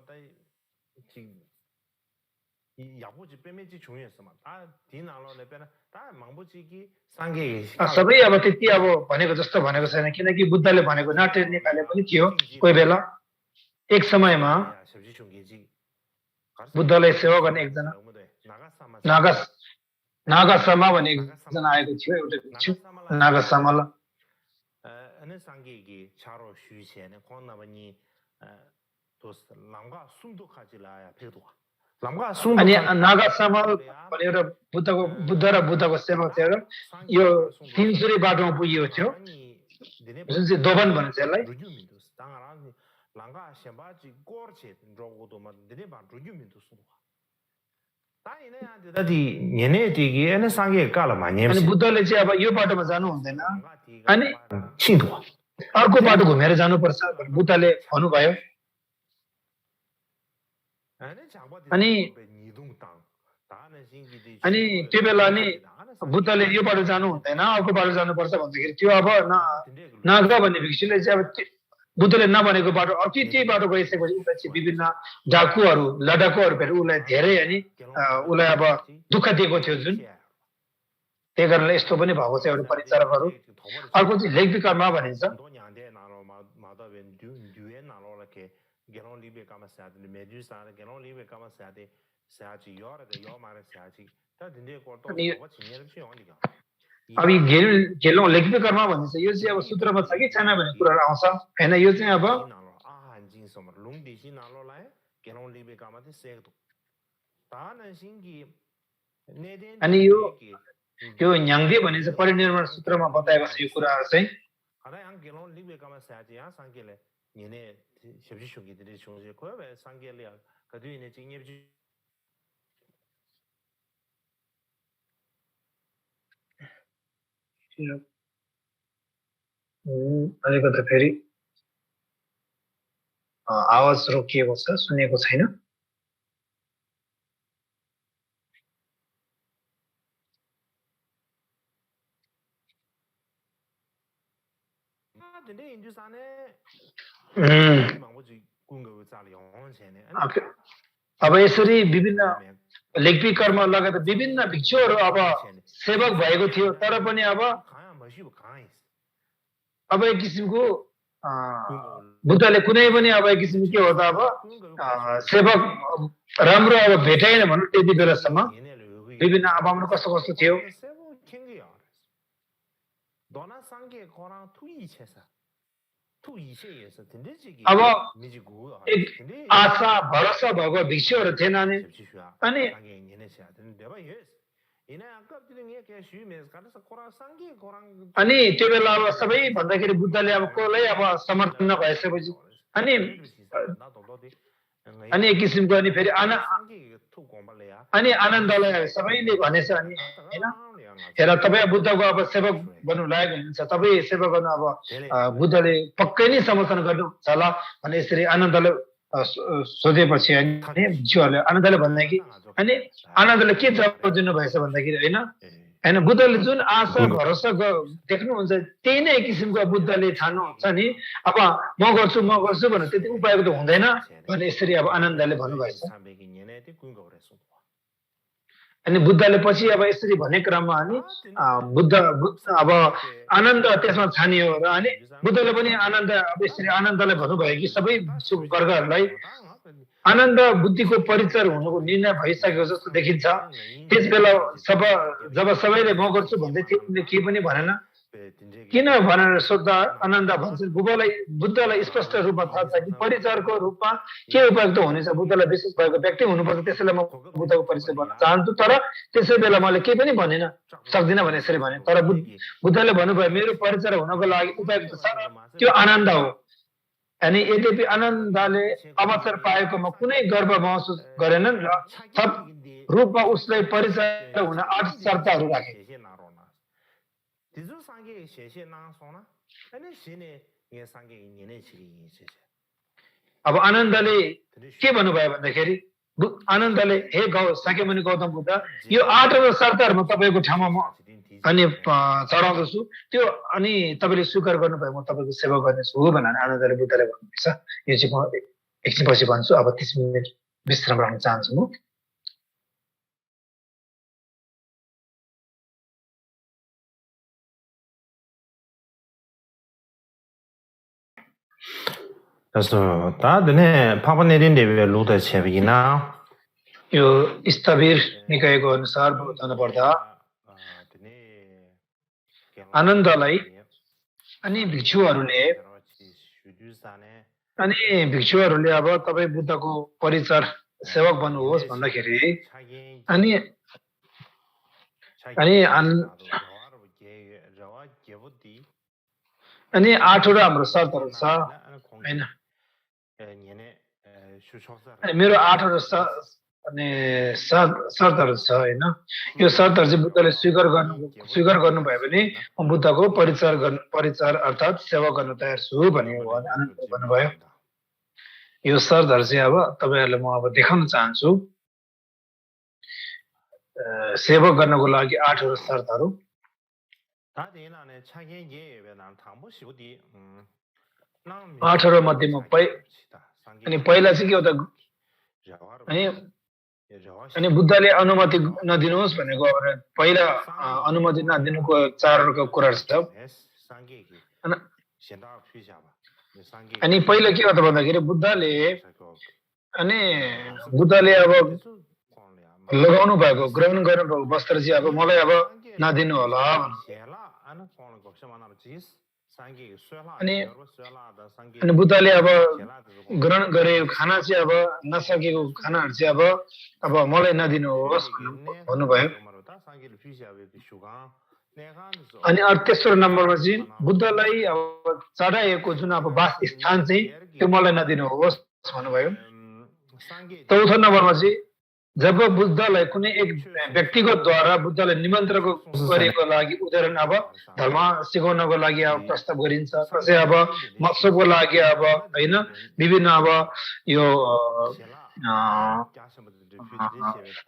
이 야보지 빼매지 중요했어 다 디나로ले 빼나 다 망보지기 상계 सबै अब त्यति अब भनेको जस्तो भनेको छैन किनकि बुद्धले भनेको नाट्य निकाले पनि थियो कोही बेला एक समयमा 셔지 슝기지 बुद्धलाई सेवा गर्ने एकजना नागा नागासामा भन्ने एकजना आएको थियो एउटा भिक्षु नागासामाला अने 상계기 차로 슈시에네 को나बनी दोस्त 랑가 숨도 가지라야 배도와 랑가 숨도 अनि नागासामा भन्ने एउटा बुद्ध र बुद्धको सेवक थियो यो तिनसुरी बाटोमा पुगिएको थियो जुन चाहिँ दोबन भन्छ यसलाई 랑가 셴바지 고르체 रोगो도 막 드네 바 루주민도 수도 ताइने दति नेने दिगी एने सांगे काल मान्ने अनि बुद्धले चाहिँ अब यो बाटोमा जानु हुँदैन अनि छिन्दो अर्को बाटो घुमेर जानुपर्छ भनेर बुद्धले भन्नुभयो अनि अनि त्यो बेला नि बुद्धले यो बाटो जानु हुँदैन अर्को बाटो जानुपर्छ भन्दाखेरि त्यो अब नागा भन्ने भिक्षुले चाहिँ अब बुद्धले नभनेको बाटो अर्कै त्यही बाटो गइसकेपछि उसलाई चाहिँ विभिन्न डाकुहरू लडाकुहरू फेरि उसलाई धेरै अनि उसलाई अब दुःख दिएको थियो जुन त्यही कारणले यस्तो पनि भएको छ एउटा परिचारकहरू अर्को चाहिँ लेखविकारमा भनिन्छ अब गेलौँ लेखविकारमा भनिन्छ यो चाहिँ अब सूत्रमा छ कि छैन भन्ने कुराहरू आउँछ होइन यो चाहिँ अब अनि यो न्याङ्दे भन्ने चाहिँ परिनिर्माण सूत्रमा बताएको छ यो कुराहरू चाहिँ अलिकति फेरि आवाज रोकिएको छ सुनेको छैन अब यसरी विभिन्न लेखपी कर्म लगायत विभिन्न भिक्षुहरू अब सेवक भएको थियो तर पनि अब एक किसिमको बुद्धले कुनै पनि अब एक किसिमको के हो त अब सेवक राम्रो अब भेटाएन भन्नु त्यति बेलासम्म विभिन्न अभावमा कस्तो कस्तो थियो अब एक आशा भरोसा भएको भिक्षुहरू थिएन अनि अनि त्यो बेला अब सबै भन्दाखेरि बुद्धले अब कसलाई अब समर्थन नभएपछि अनि अनि एक किसिमको अनि फेरि अनि आनन्दलाई सबैले भनेछ अनि हैन हेर तपाईँ बुद्धको अब सेवक बन्नु लागेको हुनुहुन्छ तपाईँ सेवा गर्नु अब बुद्धले पक्कै नै समर्थन गर्नुहुन्छ होला भने यसरी आनन्दले सोधेपछि अनि जीवहरूले आनन्दले भन्दा कि अनि आनन्दले के जवाब दिनु भएछ भन्दाखेरि होइन हैन बुद्धले जुन आशा भरोसा देख्नुहुन्छ त्यही नै एक किसिमको बुद्धले ठान्नुहुन्छ नि अब म गर्छु भनेर त्यति उपायको त हुँदैन भने यसरी अब आनन्दले भन्नुभएछ अनि बुद्धले पछि अब यसरी भन्ने क्रममा अनि बुद्ध अब आनन्द त्यसमा छानियो र अनि बुद्धले पनि आनन्द अब यसरी आनन्दलाई भन्नुभयो कि सबै वर्गहरूलाई आनन्द बुद्धिको परिचय हुनुको निर्णय भइसकेको जस्तो देखिन्छ त्यसबेला जब सबैले म गर्छु भन्दै थियो उनले केही पनि भनेन किन भनेर सोध्दा आनन्द भन्छन् बुद्धलाई स्पष्ट रूपमा थाहा छ कि परिचयको रूपमा के उपयुक्त हुनेछ बुद्धलाई विशेष भएको व्यक्ति हुनुपर्छ त्यसैले म बुद्धको परिचय भन्न चाहन्छु तर त्यसै बेला मैले केही पनि भनेन सक्दिनँ भने यसरी भने तर बुद्धले भन्नुभयो मेरो परिचय हुनको लागि उपयुक्त छ त्यो आनन्द हो अनि यद्यपि आनन्दले अवसर पाएकोमा कुनै गर्व महसुस गरेनन् र थप रूपमा उसलाई परिचय हुन 8 शर्तहरू राखे अब आनन्दले के भन्नुभयो भन्दाखेरि आनन्दले हे साक्यमुनि गौतम बुद्ध यो 8 शर्तहरूमा तपाईँको ठाउँमा म अनि चढाउँदछु त्यो अनि तपाईँले स्वीकार गर्नुभयो म तपाईँको सेवा गर्नेछु भनेर आनन्दले बुद्धले भन्नुहुन्छ यो चाहिँ म एकछिनपछि भन्छु अब 30 मिनेट विश्राम राख्न चाहन्छु म 그래서 다들 파파 내린데 왜 루다 채비나 यो स्थविर निकायको अनुसार बताउनु पर्दा आनन्दलाई अनि भिक्षुहरूले अब तपाईँ बुद्धको परिचार सेवक बन्नुहोस् भन्दाखेरि अनि अनि 8वटा हाम्रो शर्तहरू छ हैन मेरो 8वटा अनि शर्तहरू छ हैन यो शर्तहरू चाहिँ बुद्धले स्वीकार गर्नुभयो भने म बुद्धको परिचार अर्थात् सेवा गर्न तयार छु भन्ने भन्नुभयो यो शर्तहरू चाहिँ अब तपाईहरुलाई म अब देखाउन चाहन्छु सेवा गर्नको लागि 8वटा शर्तहरू 8वटा मध्येमा अनि पहिला चाहिँ के हो त अनि बुद्धले अनुमति नदिनुहोस् भनेको पहिला अनुमति नदिनुको 4वटा कुरा छ अनि पहिला के हो त भन्दाखेरि बुद्धले अब लगाउनु भएको ग्रहण गर्नुभएको वस्त्र चाहिँ अब मलाई अब नदिनु होला अनि बुद्धले अब ग्रहण गरे खाना चाहिँ अब नसकेको खानाहरु चाहिँ अब मलाई नदिनुहोस् भन्नुभयो अनि तेस्रो नम्बरमा चाहिँ बुद्धलाई अब चढाएको जुन अब वासस्थान चाहिँ त्यो मलाई नदिनुहोस् भन्नुभयो चौथो नम्बरमा चाहिँ जब बुद्धलाई कुनै एक व्यक्तिगतद्वारा बुद्धले निमन्त्रण गरेको लागि उदाहरण अब धर्म सिकाउनको लागि अब प्रस्ताव गरिन्छ कसै अब मत्सवको लागि अब हैन विभिन्न अब यो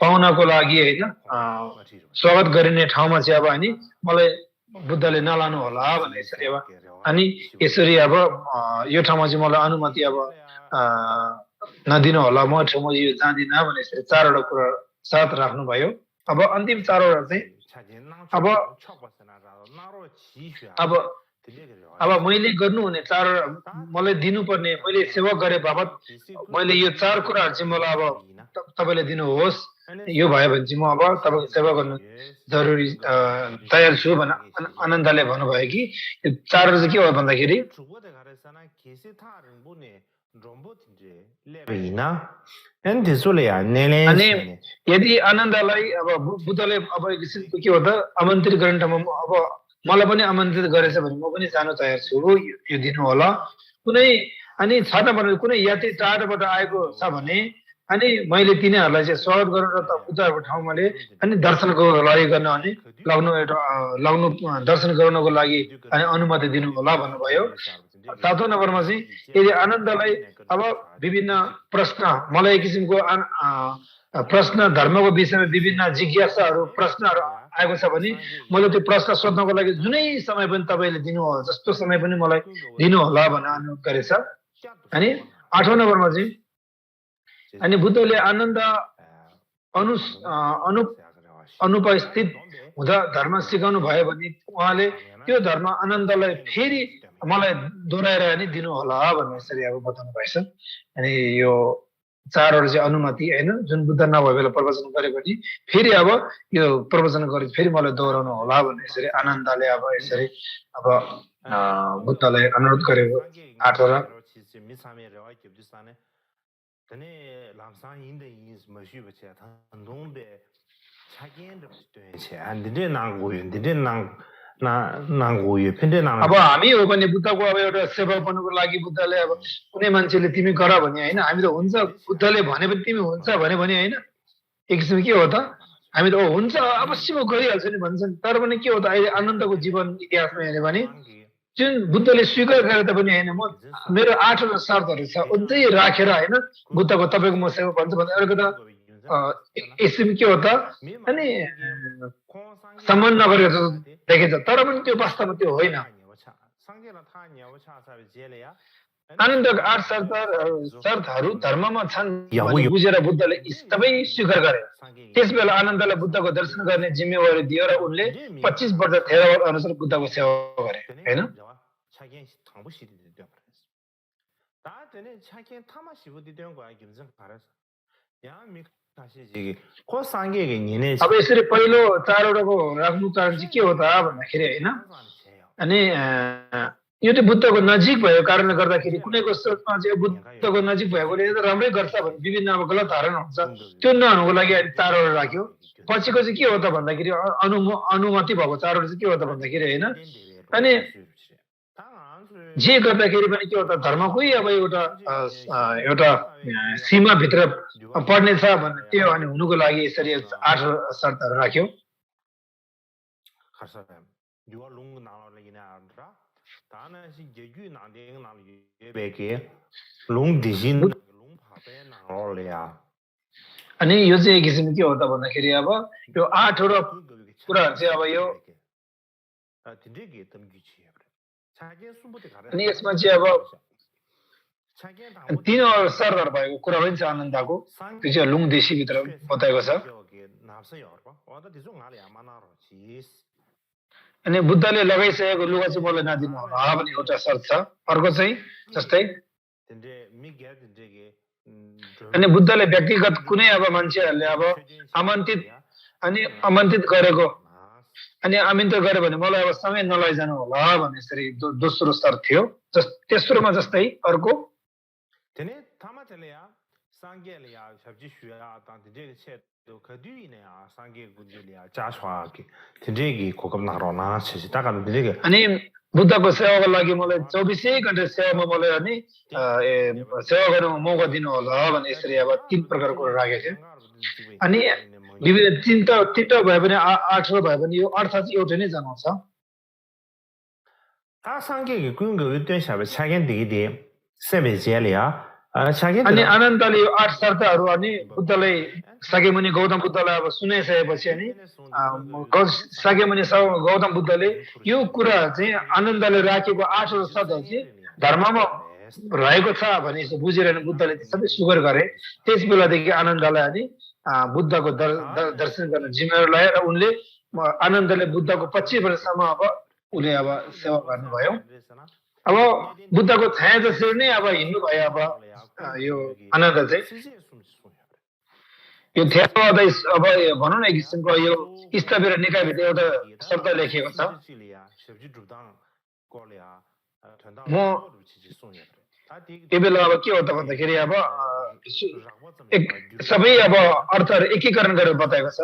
पाउनको लागि हैन स्वागत गरिने ठाउँमा चाहिँ अब अनि मलाई बुद्धले नलानु होला भन्ने यसरी अब अनि यसरी अब यो ठाउँमा चाहिँ मलाई अनुमति अब नदिनु होला म ठाउँमा यो जाँदिन भने यसरी 4वटा कुरा साथ राख्नु भयो अब अन्तिम 4वटा चाहिँ अब मैले गर्नुहुने 4 मलाई दिनुपर्ने मैले सेवा गरे बापत मैले यो 4 कुराहरु चाहिँ मलाई अब तपाईले दिनुहोस् यो भयो भने चाहिँ म अब तपाईको सेवा गर्नु जरुरी तयार छु भने आनन्दले भन्नुभयो कि यो 4 चाहिँ के हो भन्दाखेरि अनि यदि आनन्दलाई अब बुद्धले अब किसिमको के हो त आमन्त्रित गर्ने ठाउँमा अब मलाई पनि आमन्त्रित गरेछ भने म पनि जान तयार छु यो दिनु होला कुनै अनि छैन भने कुनै यात्री टाढाबाट आएको छ भने अनि मैले तिनीहरूलाई चाहिँ स्वागत गर्न र बुद्धको ठाउँमा अनि दर्शनको लागि गर्न अनि लाग्नु दर्शन गर्नको लागि अनि अनुमति दिनु होला भन्नुभयो 7औं नम्बरमा चाहिँ यदि आनन्दलाई अब विभिन्न प्रश्न मलाई किसिमको प्रश्न धर्मको विषयमा विभिन्न जिज्ञासाहरू प्रश्नहरू आएको छ भने मैले त्यो प्रश्न सोध्नको लागि जुनै समय पनि तपाईले दिनु होला जस्तो समय पनि मलाई दिनु होला भनेर अनुरोध गरेछ अनि 8औं नम्बरमा चाहिँ अनि बुद्धले आनन्द अनुपस्थित हुँदा धर्म सिकाउनु भयो भने उहाँले त्यो धर्म आनन्दलाई फेरि मलाई दोहोऱ्याएर नि दिनु होला भन्ने यसरी अब बताउनु भएछ अनि यो 4वटा चाहिँ अनुमति हैन जुन बुद्ध नभए बेला प्रवचन गरे पनि फेरि अब यो प्रवचन गरे फेरि मलाई दोहोऱ्याउनु होला भन्ने यसरी आनन्दले अब यसरी अब बुद्धलाई अनुरोध गरेको 8वटा नांगो यो फेन्टे नांगो अब हामी हो भने बुद्धको अब एउटा सेवक बन्नुको लागि बुद्धले अब कुनै मान्छेले तिमी गर भने होइन हामी त हुन्छ बुद्धले भने पनि तिमी हुन्छ भने होइन एक किसिम के हो त हामी त हुन्छ अवश्य म गरिहाल्छु नि भन्छन् तर पनि के हो त अहिले आनन्दको जीवन इतिहासमा हेर्यो भने जुन बुद्धले स्वीकार गरे तापनि होइन म मेरो 8 शर्तहरू छ अझै राखेर होइन बुद्धको तपाईँको म सेवा भन्छु भने अर्को त किसिम के हो त अनि सम्मान नगरेको देखेछ तर पनि त्यो वास्तवमा त्यो होइन आनन्दको 8 शर्तहरू धर्ममा छन् भन्ने बुझेर बुद्धले सबै स्वीकार गरे त्यसबेला आनन्दलाई बुद्धको दर्शन गर्ने जिम्मेवारी दियो र उनले 25 वर्ष थेरावाद अनुसार बुद्धको सेवा गरे हैन अब यसरी पहिलो 4 वटाको राख्नु कारण चाहिँ के हो त भन्दाखेरि हैन अनि यो चाहिँ बुद्धको नजिक भएको कारणले गर्दाखेरि कुनैको सोचमा चाहिँ बुद्धको नजिक भएकोले त राम्रै गर्छ भने विभिन्न अब गलत धारणा हुन्छ त्यो नहुनुको लागि अहिले 4 वटा राख्यो पछिको चाहिँ के हो त भन्दाखेरि अनुमति भएको 4 वटा चाहिँ के हो त भन्दाखेरि हैन अनि जे गर्दाखेरि पनि के हो त धर्मकै अब एउटा सीमा भित्र पर्ने छ भन्ने त्यो अनि हुनुको लागि यसरी 8 शर्तहरू राख्यो अनि यो चाहिँ एक किसिम के हो त भन्दाखेरि अब यो 8 वटा कुराहरु चाहिँ अब यो अनि यसमा चाहिँ अब 3 शर्तहरू भएको कुरा पनि छ आनन्दको त्यो चाहिँ लुङ देशी भित्र बताएको छ अनि बुद्धले लगाइसकेको लुगा चाहिँ मलाई नदिनु होला भन्ने एउटा शर्त छ अर्को चाहिँ जस्तै अनि बुद्धले व्यक्तिगत कुनै अब मान्छेहरुले अब आमन्त्रित गरेको अनि आमन्त्रित गरे भने मलाई अब सँगै नलैजानु होला भन्ने यसरी दोस्रो शर्त थियो तेस्रोमा जस्तै अर्को अनि बुद्धको सेवाको लागि मलाई 24 घण्टा सेवामा मलाई अनि सेवा गर्न मौका दिनु होला भन्ने यसरी अब 3 प्रकारको कुरा राखेको थियो अनि विभिन्न तीनटा भए पनि 8 भए पनि यो अर्थ चाहिँ एउटै नै जनाउँछ अनि अनन्तले यो 8 शर्तहरू अनि बुद्धले साक्यमुनि गौतम बुद्धलाई अब सुनाइसकेपछि अनि साक्यमुनि गौतम बुद्धले यो कुरा चाहिँ आनन्दले राखेको 8 शर्तहरू चाहिँ धर्ममा रहेको छ भने बुझेर बुद्धले सबै स्वीकार गरे त्यस बेलादेखि आनन्दलाई अनि बुद्धको दर्शन गर्न जिम्मेवारी लाए र उनले आनन्दले बुद्धको 25 वर्षसम्म अब उले अब सेवा गर्नुभयो अब बुद्धको छाया जसरी नै अब हिँड्नु भयो अब यो आनन्द चाहिँ यो थेरावाद अब भनौँ न एक किसिमको यो इष्टवीर निकायभित्र एउटा शब्द लेखिएको छ म यो बेला अब के हो त भन्दाखेरि अब सबै अब अर्थहरू एकीकरण गरेर बताएको छ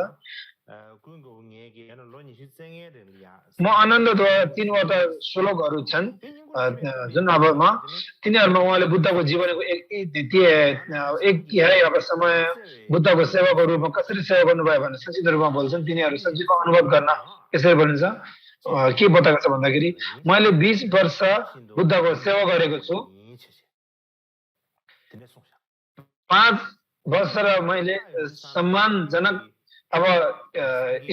म आनन्दद्वारा 3 वटा श्लोकहरू छन् जुन अब तिनीहरूमा उहाँले बुद्धको जीवनको एक तिहाई अब समय बुद्धको सेवाको रूपमा कसरी सेवा गर्नुभयो भनेर संक्षिप्त रूपमा बोल्छन् तिनीहरू संक्षिप्तमा अनुभव गर्न यसरी भनिन्छ के बताएको छ भन्दाखेरि मैले 20 वर्ष बुद्धको सेवा गरेको छु 5 वर्ष र मैले सम्मानजनक अब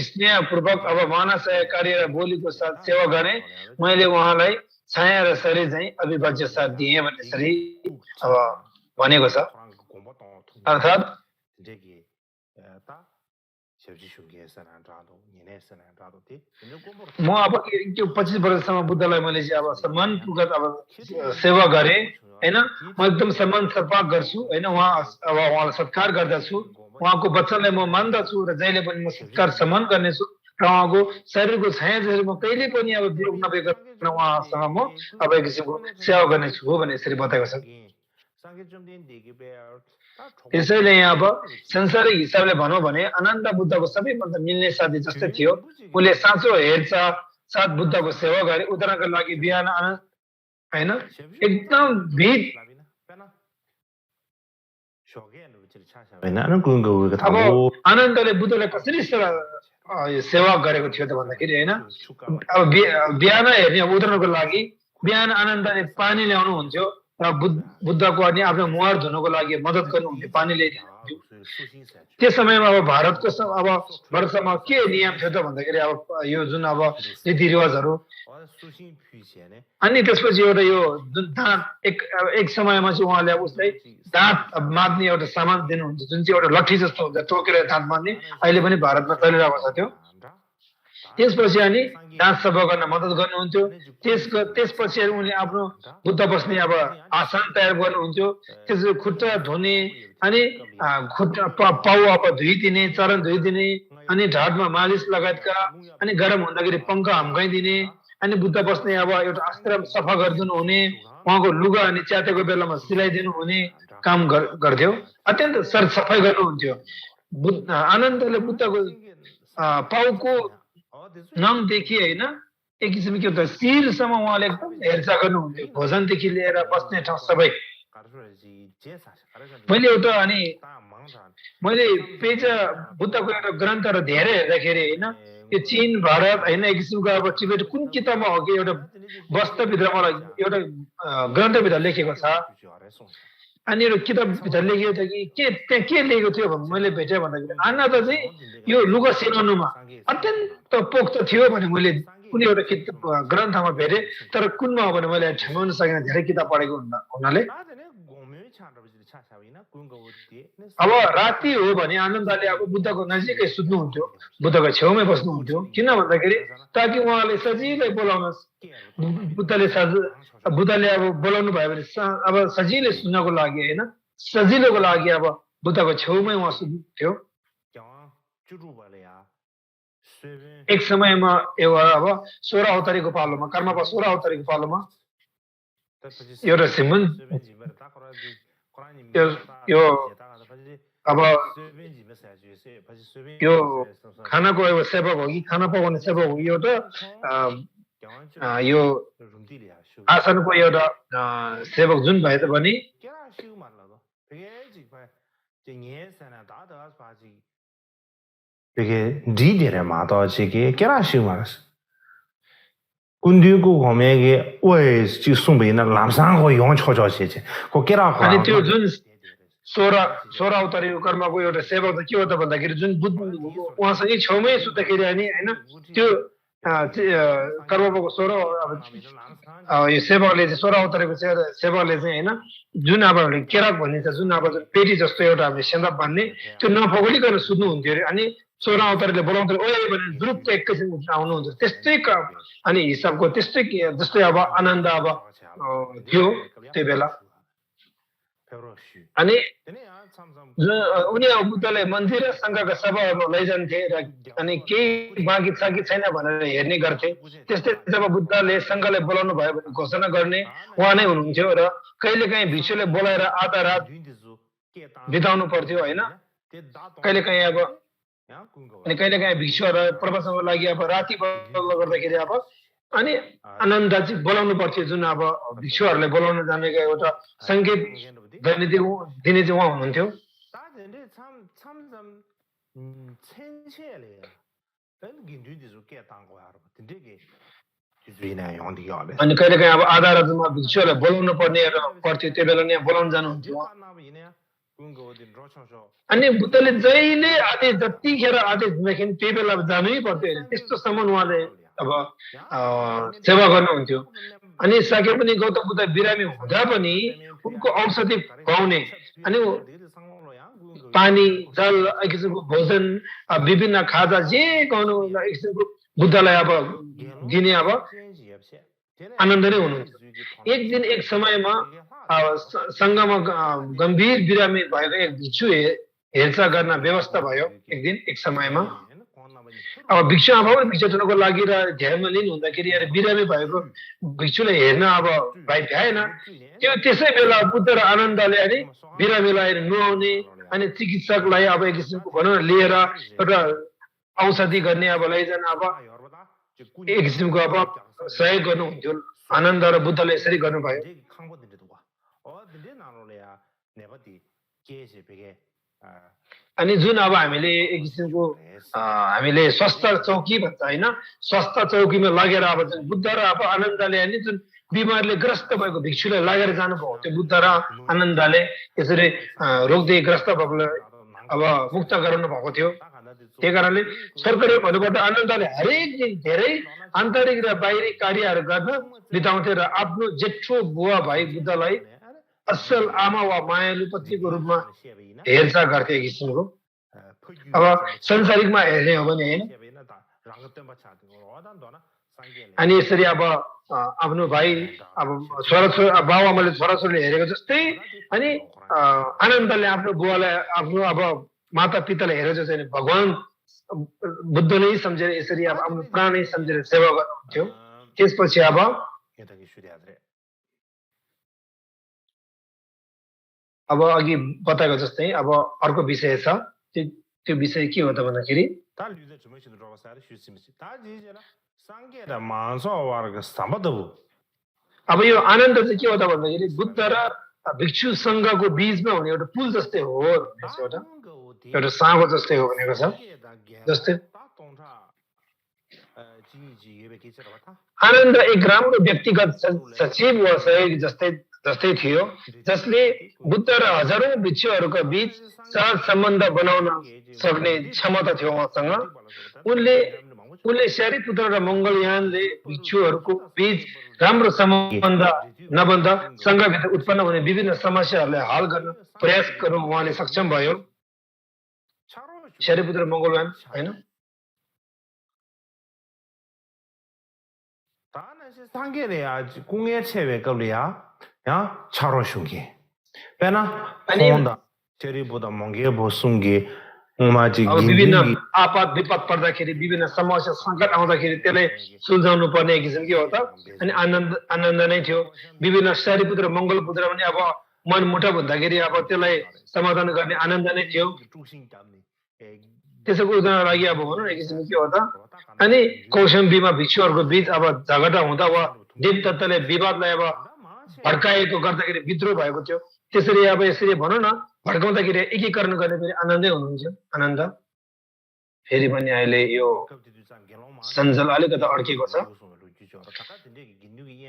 स्नेहपूर्वक अब मानसय कार्य र बोलीको साथ सेवा गरेँ मैले उहाँलाई छाया र शरीर चाहिँ अविभाज्य साथ दिएँ भन्ने यसरी अब भनेको छ अर्थात् म अब त्यो 25 वर्षसम्म बुद्धलाई मैले चाहिँ अब सम्मानपूर्वक अब सेवा गरेँ हैन म एकदम सम्मान सत्कार गर्छु हैन उहाँलाई सत्कार गर्दछु उहाँको वचनलाई म मान्दछु र जहिले पनि म सत्कार सम्मान गर्नेछु र उहाँको शरीरको छाया जसरी म कहिले पनि अब विरोध नभइकन उहाँसँग म अब एक किसिमको सेवा गर्नेछु हो भन्ने यसरी बताएको छ त्यसैले यहाँ अब संसारिक हिसाबले भनौँ भने आनन्द बुद्धको सबैभन्दा मिल्ने साथी जस्तै थियो उनले साँचो हेरचाह साथ बुद्धको सेवा गरे उनीहरूको लागि बिहान हैन एकदम भिड अब आनन्दले बुद्धले कसरी सेवा गरेको थियो त भन्दाखेरि हैन अब बिहान हेर्ने अब उनीहरूको लागि बिहान आनन्दले पानी ल्याउनु हुन्थ्यो र बुद्धको अनि आफ्नो मुहार धुनको लागि मद्दत गर्नुहुन्थ्यो पानी ल्याइदिनुहुन्थ्यो त्यो समयमा अब भारतको अब वर्षमा के नियम थियो त भन्दाखेरि अब यो जुन अब रीतिरिवाजहरू अनि त्यसपछि एउटा यो जुन दाँत एक समयमा चाहिँ उहाँले उसलाई दाँत मार्ने एउटा सामान दिनुहुन्छ जुन चाहिँ एउटा लट्ठी जस्तो हुन्छ टोकेर दाँत मार्ने अहिले पनि भारतमा चलिरहेको छ त्यो त्यसपछि अनि दाँत सफा गर्न मद्दत गर्नुहुन्थ्यो त्यसपछि उनले आफ्नो बुद्ध बस्ने अब आसन तयार गर्नुहुन्थ्यो त्यसपछि खुट्टा धुने अनि खुट्टा पाउ अब धुइदिने चरण धुइदिने अनि ढाडमा मालिस लगायतका अनि गरम हुँदाखेरि पङ्खा हम्काइदिने अनि बुद्ध बस्ने अब एउटा आश्रम सफा गरिदिनु हुने उहाँको लुगा अनि च्यातेको बेलामा सिलाइदिनु हुने काम गर्थ्यो अत्यन्त सरसफाइ गर्नुहुन्थ्यो आनन्दले बुद्धको पाउको नङदेखि होइन एक किसिमको एउटा शिरसम्म उहाँले एकदम हेरचाह गर्नुहुन्थ्यो भोजनदेखि लिएर बस्ने ठाउँ सबै मैले एउटा अनि मैले पेज बुद्धको एउटा ग्रन्थहरू धेरै हेर्दाखेरि होइन यो चीन भारत होइन एक किसिमको अब टिबेट कुन किताबमा हो कि एउटा वस्तुभित्र मलाई एउटा ग्रन्थभित्र लेखेको छ अनि यो किताबभित्र लेखेको थियो कि त्यहाँ के लेखेको थियो भने मैले भेटेँ भन्दाखेरि आनन्द चाहिँ यो लुगा सिलाउनुमा अत्यन्त पोख्त थियो भने मैले कुनै एउटा ग्रन्थमा भेटेँ तर कुनमा हो भने मैले ठम्याउन सकिनँ धेरै किताब पढेको हुनाले अब राति हो भने आनन्दले अब बुद्धको नजिकै सुत्नुहुन्थ्यो बुद्धको छेउमै बस्नुहुन्थ्यो किन भन्दाखेरि ताकि उहाँले सजिलै बोलाउनुहोस् बुद्धले अब बोलाउनु भयो भने अब सजिलै सुन्नको लागि होइन सजिलोको लागि अब बुद्धको छेउमै उहाँ सुत्नुहुन्थ्यो एक समयमा एउटा अब 16 अवतारीको पालोमा कर्मपा 16 अवतारीको पालोमा एउटा सिमन यो अब यो खानाको एउटा सेवक हो कि खाना पकाउने सेवक हो कि एउटा यो आसनको एउटा सेवक जुन भए तापनि 이게 리디에 마다 지게 게라시 말았어. 군디고 거매게 왜 지송베나 람상고 용 쳐져시지. 고 게라 अनि त्यो जुन 16 अवतारी कर्मको एउटा सेवक त के हो त भन्दाखेरि जुन बुद्ध उहाँसँगै छेउमै सुत्दाखेरि अनि हैन त्यो कर्मको 16 यो सेवकले चाहिँ 16 अवतारीको सेवकले चाहिँ हैन जुन अब केराक भनिन्छ जुन अब पेटी जस्तो एउटा हामीले सेन्दप भन्ने त्यो नफगलिकन सुत्नु हुन्थ्यो अरे अनि 16 अवतारीले बोलाउँथ्यो ओए भने द्रुप एकैछिन आउनुहुन्छ त्यस्तै अनि हिसाबको त्यस्तै जस्तै अब आनन्द अब थियो त्यो बेला अनि उनी अब बुद्धले मन्दिर र सङ्घका सभाहरूमा लैजान्थे र अनि केही बाँकी छ कि छैन भनेर हेर्ने गर्थे त्यस्तै जब बुद्धले सङ्घले बोलाउनु भयो भने घोषणा गर्ने उहाँ नै हुनुहुन्थ्यो र कहिलेकाहीँ भिक्षुले बोलाएर आधा रात बिताउनु पर्थ्यो होइन कहिलेकाहीँ अब अनि कहिलेकाहीँ भिक्षुहरू प्रवचनको लागि अब राति गर्दाखेरि अब अनि आनन्दजी बोलाउनु पर्थ्यो जुन अब भिक्षुहरूले बोलाउन जानेको एउटा सङ्गीत दिने चाहिँ उहाँ हुनुहुन्थ्यो अनि कहिलेकाहीँ अब आधा रातमा भिक्षुहरूलाई बोलाउनु पर्ने पर्थ्यो त्यो बेला नै बोलाउन जानुहुन्थ्यो अनि बुद्धले जहिले आदेश जतिखेर आदेश दिँदाखेरि त्यही बेला जानै पर्थ्यो त्यस्तोसम्म उहाँले अब सेवा गर्नुहुन्थ्यो अनि सके पनि गौतम बुद्ध बिरामी हुँदा पनि उनको औषधि खुवाउने अनि पानी जल एक किसिमको भोजन विभिन्न खाजा जे गाउनु एक किसिमको बुद्धलाई अब दिने अब आनन्द नै हुनुहुन्थ्यो एक दिन एक समयमा सङ्घमा गम्भीर बिरामी भएको एक भिक्षु हेरचाह गर्न व्यवस्था भयो एक दिन एक समयमा अब भिक्षु अब भिक्षा ठुलोको लागि र ध्यानमा लिनु हुँदाखेरि बिरामी भएको भिक्षुलाई हेर्न अब भाइ भ्याएन त्यो त्यसै बेला बुद्ध र आनन्दले अनि बिरामीलाई नुहाउने अनि चिकित्सकलाई अब एक किसिमको भनौँ लिएर एउटा औषधि गर्ने अब लैजान अब एक किसिमको अब सहयोग गर्नुहुन्थ्यो आनन्द र बुद्धले यसरी गर्नुभयो अनि जुन अब हामीले एक किसिमको हामीले स्वस्थ चौकी भन्छ होइन स्वस्थ चौकीमा लगेर अब जुन बुद्ध र अब आनन्दले अनि जुन बिमारले ग्रस्त भएको भिक्षुलाई लगेर जानुभयो त्यो बुद्ध र आनन्दले यसरी रोगदेखि ग्रस्त भएकोलाई अब मुक्त गराउनु भएको थियो त्यही कारणले सरकारी भन्नुपर्दा आनन्दले हरेक दिन धेरै आन्तरिक र बाहिरी कार्यहरू गर्न बिताउँथे र आफ्नो जेठो बुवा भाइ बुद्धलाई असल आमा वा मायालु पत्नीको रूपमा हेरचाह गर्थे एक किसिमको अब संसारिकमा हेर्ने हो भने होइन अनि यसरी अब आफ्नो भाइ अब बाबुआमाले छोराछोरीले हेरेको जस्तै अनि आनन्दले आफ्नो बुवालाई आफ्नो अब माता पितालाई हेरेको जस्तै भगवान बुद्ध नै सम्झेर यसरी अब आफ्नो प्राणै सम्झेर सेवा गर्नुहुन्थ्यो त्यसपछि अब अघि बताएको जस्तै अब अर्को विषय छ त्यो विषय के हो त भन्दाखेरि अब यो आनन्द चाहिँ के हो त भन्दाखेरि बुद्ध र भिक्षु सङ्घको बीचमा हुने एउटा पुल जस्तै हो एउटा साँगो जस्तै हो भनेको छ जस्तै आनन्द एक राम्रो व्यक्तिगत सचिव वा सहयोगी जस्तै थियो जसले बुद्ध र हजारौं भिक्षुहरूका बीच सहज सम्बन्ध बनाउन सक्ने क्षमता थियो उहाँसँग उनले श्यारिपुत्र र मङ्गलयानले भिक्षुहरूको बीच राम्रो सम्बन्ध नबन्द सङ्घभित्र उत्पन्न हुने विभिन्न समस्याहरूलाई हल गर्न प्रयास गर्नु उहाँले सक्षम भयो श्यारिपुत्र मङ्गलयान होइन विभिन्न आपद विपद पर्दाखेरि विभिन्न समस्या सङ्कट आउँदाखेरि त्यसलाई सुल्झाउनु पर्ने एक किसिम के हो त अनि आनन्द नै थियो विभिन्न श्यारिपुत्र मङ्गलपुत्र पनि अब मनमुटाव हुँदाखेरि अब त्यसलाई समाधान गर्ने आनन्द नै थियो त्यसको उदाहरण लागि अब भनौँ एक किसिम के हो त अनि कौशम्बीमा भिक्षुहरूको बीच अब झगडा हुँदा वा देवदत्तले विवादलाई अब भड्काएको गर्दाखेरि विद्रोह भएको थियो त्यसरी अब यसरी भनौँ न भड्काउँदाखेरि एकीकरण गर्ने फेरि आनन्दै हुनुहुन्थ्यो आनन्द फेरि पनि अहिले यो सञ्जाल अलिकति अड्केको छ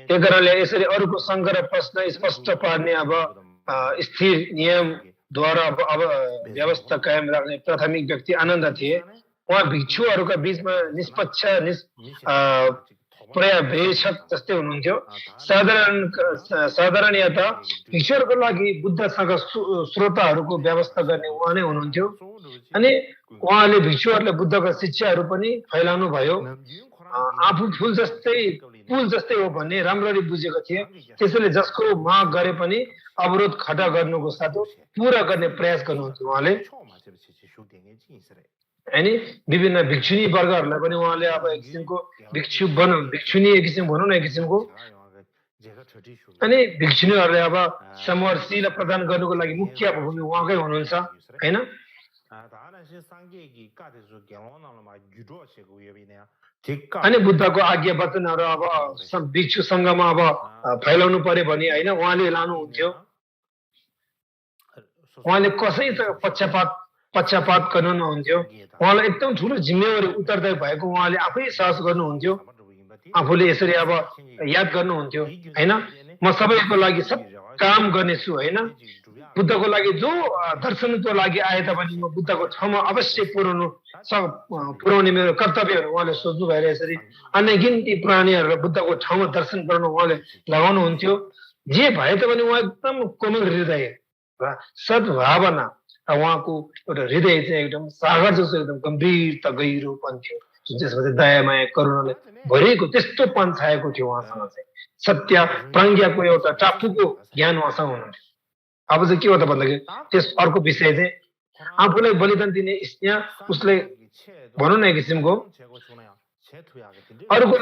त्यही कारणले यसरी अरूको शङ्का र प्रश्न स्पष्ट पार्ने अब स्थिर नियमद्वारा अब व्यवस्था कायम राख्ने प्राथमिक व्यक्ति आनन्द थिए उहाँ भिक्षुहरूका बीचमा निष्पक्ष पर्यवेक्षक जस्तै हुनुहुन्थ्यो साधारणतया भिक्षुहरूको लागि बुद्धसँग श्रोताहरूको व्यवस्था गर्ने उहाँ नै हुनुहुन्थ्यो अनि उहाँले भिक्षुहरूले बुद्धका शिक्षाहरू पनि फैलाउनु भयो आफू पुल जस्तै हो भन्ने राम्ररी बुझेको थिए त्यसैले जसको माग गरे पनि अवरोध खडा गर्नुको साथो पुरा गर्ने प्रयास गर्नुहुन्थ्यो उहाँले अनि विभिन्न भिक्षुनी वर्गहरूलाई पनि उहाँले अब एक किसिमको भिक्षुनी एक किसिम भनौँ न एक किसिमको अनि भिक्षुनीहरूले अब समरशील प्रदान गर्नुको लागि मुख्य भूमि उहाँकै हुनुहुन्छ होइन अनि बुद्धको आज्ञा वचनहरू अब भिक्षु सङ्घमा अब फैलाउनु पर्यो भने होइन उहाँले लानुहुन्थ्यो उहाँले कसैसँग पक्षपात गर्नु नहुन्थ्यो उहाँलाई एकदम ठुलो जिम्मेवारी उत्तरदायी भएको उहाँले आफै साहस गर्नुहुन्थ्यो आफूले यसरी अब याद गर्नुहुन्थ्यो होइन म सबैको लागि सब काम गर्नेछु होइन बुद्धको लागि जो दर्शनको लागि आए तापनि म बुद्धको ठाउँमा अवश्य पुर्याउने मेरो कर्तव्यहरू उहाँले सोच्नु भएर यसरी अनगिन्ती प्राणीहरूलाई बुद्धको ठाउँमा दर्शन गराउन उहाँले लगाउनुहुन्थ्यो जे भए तापनि उहाँ एकदम कोमल हृदय र सद्भावना उहाँको एउटा हृदय चाहिँ एकदम सागर जस्तो एकदम गम्भीरता गहिरोपन थियो त्यसमा चाहिँ दया माया करुणाले भरिएको त्यस्तो पन छाएको थियो उहाँसँग चाहिँ सत्य प्रज्ञाको एउटा टापुको ज्ञान उहाँसँग हुनुहुन्थ्यो अब चाहिँ के हो त भन्दाखेरि त्यस अर्को विषय चाहिँ आफूलाई बलिदान दिने स्नेह उसले भनौँ न एक किसिमको अरूको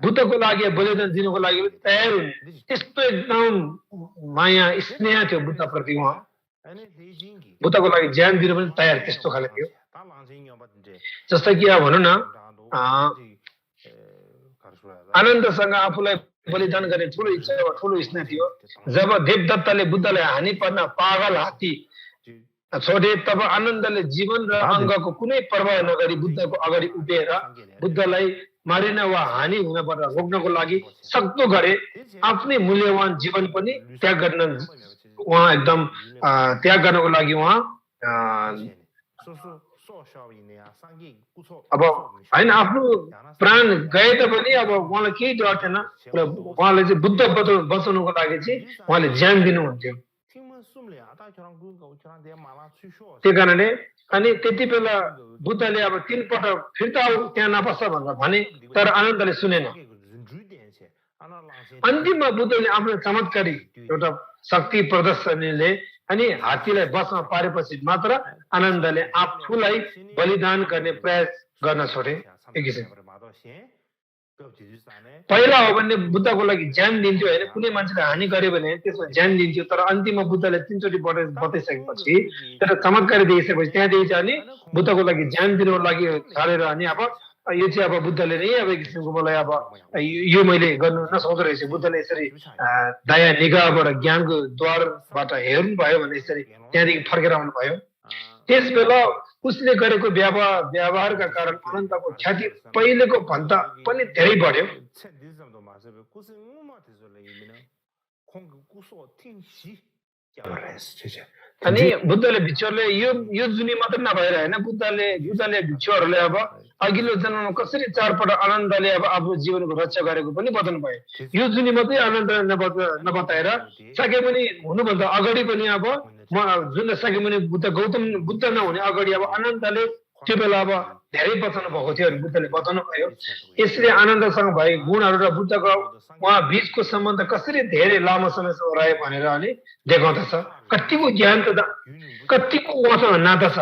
बुद्धको लागि बलिदान दिनुको लागि तयार हुने त्यस्तो एकदम माया स्नेह थियो बुद्धप्रति उहाँ बुद्धको लागि ज्यान दिनु पनि तयार त्यस्तो खाले थियो जस्तै कि अब भनौँ न आनन्दसँग आफूलाई बलिदान गर्ने ठुलो इच्छा वा ठुलो स्नेह थियो जब देवदत्तले बुद्धलाई हानि पर्न पागल हात्ती छोडे तब आनन्दले जीवन र अङ्गको कुनै परवाह नगरी बुद्धको अगाडि उभिएर बुद्धलाई मारिन वा हानि हुनबाट रोक्नको लागि सक्दो गरे आफ्नै मूल्यवान जीवन पनि त्याग गर्न उहाँ एकदम त्याग गर्नको लागि उहाँ अब होइन आफ्नो प्राण गए तापनि अब उहाँलाई केही डर थिएन उहाँले चाहिँ बुद्ध बचाउनुको लागि चाहिँ उहाँले ज्यान दिनुहुन्थ्यो त्यही कारणले अनि त्यति बेला बुद्धले अब 3 पटक फिर्ता त्यहाँ नबस्छ भनेर भने तर आनन्दले सुनेन अन्तिममा बुद्धले आफ्नो चमत्कारी एउटा शक्ति प्रदर्शनीले अनि हात्तीलाई बसमा पारेपछि मात्र आनन्दले आफूलाई बलिदान गर्ने प्रयास गर्न छोडे पहिला हो भने बुद्धको लागि ज्यान दिन्थ्यो होइन कुनै मान्छेले हानि गर्यो भने त्यसमा ज्यान दिन्थ्यो तर अन्तिममा बुद्धले 3 चोटि बताइसकेपछि तर चमत्कारी देखिसकेपछि त्यहाँदेखि चाहिँ अनि बुद्धको लागि ज्यान दिनको लागि छाडेर अनि अब यो चाहिँ अब बुद्धले नै अब एक किसिमको मलाई अब यो मैले गर्नु नसक्दो रहेछ बुद्धले यसरी दया निगाहबाट ज्ञानको द्वारबाट हेर्नु भयो भने यसरी त्यहाँदेखि फर्केर आउनु भयो त्यस बेला उसले गरेको व्यवहारका कारण अनन्तको ख्याति पहिलेको भन्दा पनि धेरै बढ्यो अनि बुद्धले भिक्षुहरूले यो जुनी मात्र नभएर होइन बुद्धले भिक्षुहरूले अब अघिल्लो जन्ममा कसरी 4 पटक आनन्दले अब आफ्नो जीवनको रक्षा गरेको पनि बताउनु भयो यो जुनी मात्रै आनन्दले नबताएर सके पनि हुनुभन्दा अगाडि पनि अब जुन सके पनि बुद्ध नहुने अगाडि अब आनन्दले त्यो बेला अब धेरै बचाउनु भएको थियो अनि बुद्धले बताउनु भयो यसले आनन्दसँग भएको गुणहरू र बुद्धको उहाँ बीचको सम्बन्ध कसरी धेरै लामो समयसम्म रह्यो भनेर अनि देखाउँदछ कतिको ज्ञान त कतिको उहाँसँग नाता छ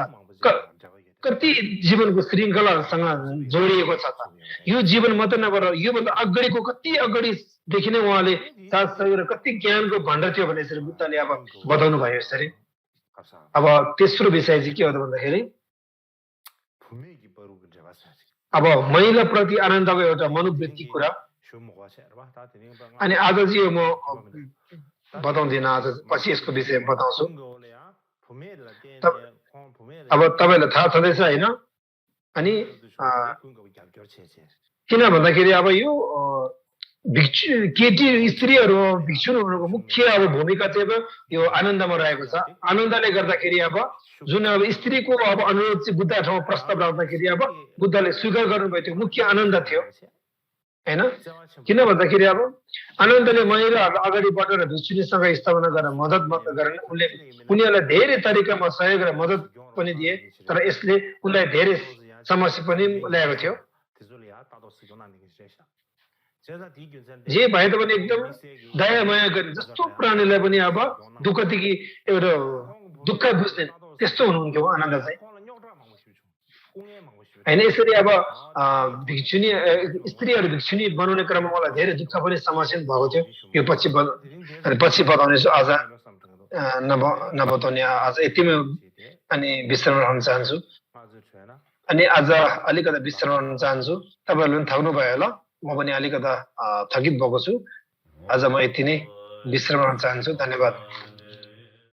कति जीवनको श्रृङ्खलाहरूसँग जोडिएको छ त यो जीवन मात्र नभएर योभन्दा अगाडिको कति अगाडिदेखि नै उहाँले साथसाथै कति ज्ञानको भण्डार थियो भने यसरी बुद्धले अब बताउनु भयो यसरी अब तेस्रो विषय चाहिँ के हो त भन्दाखेरि अब महिला प्रति आनन्दको एउटा मनोवृत्ति कुरा अनि आज चाहिँ म बताउँदिनँ आज पछि यसको विषय बताउँछु अब तपाईँलाई थाहा छँदैछ होइन अनि किन भन्दाखेरि अब यो केटी स्त्रीहरू भिक्षुहरूको मुख्य अब भूमिका चाहिँ अब यो आनन्दमा रहेको छ आनन्दले गर्दाखेरि अब जुन अब स्त्रीको अब अनुरोध चाहिँ बुद्ध ठाउँमा प्रस्ताव राख्दाखेरि अब बुद्धले स्वीकार गर्नुभयो त्यो मुख्य आनन्द थियो होइन किन भन्दाखेरि अब आनन्दले महिलाहरूलाई अगाडि बढेर भिक्षुनीसँग स्थापना गर्न मद्दत गरेन उनीहरूलाई धेरै तरिकामा सहयोग र मद्दत पनि दिए तर यसले उनलाई धेरै समस्या पनि ल्याएको थियो जे भए पनि एकदम दया माया गर्ने जस्तो प्राणीलाई पनि अब दुःखदेखि एउटा दुःख बुझ्ने त्यस्तो हुनुहुन्थ्यो आनन्द चाहिँ होइन यसरी अब भिक्षुनी स्त्रीहरू भिक्षुनी बनाउने क्रममा मलाई धेरै दुःख पनि समस्या पनि भएको थियो यो पछि बताउनेछु आज नबताउने आज यतिमै अनि विश्राम रहन चाहन्छु अनि आज अलिकति विश्राम रहन चाहन्छु तपाईँहरूले पनि थाक्नु भयो होला म पनि अलिकता थकित भएको छु आज म यति नै विश्राम रहन चाहन्छु धन्यवाद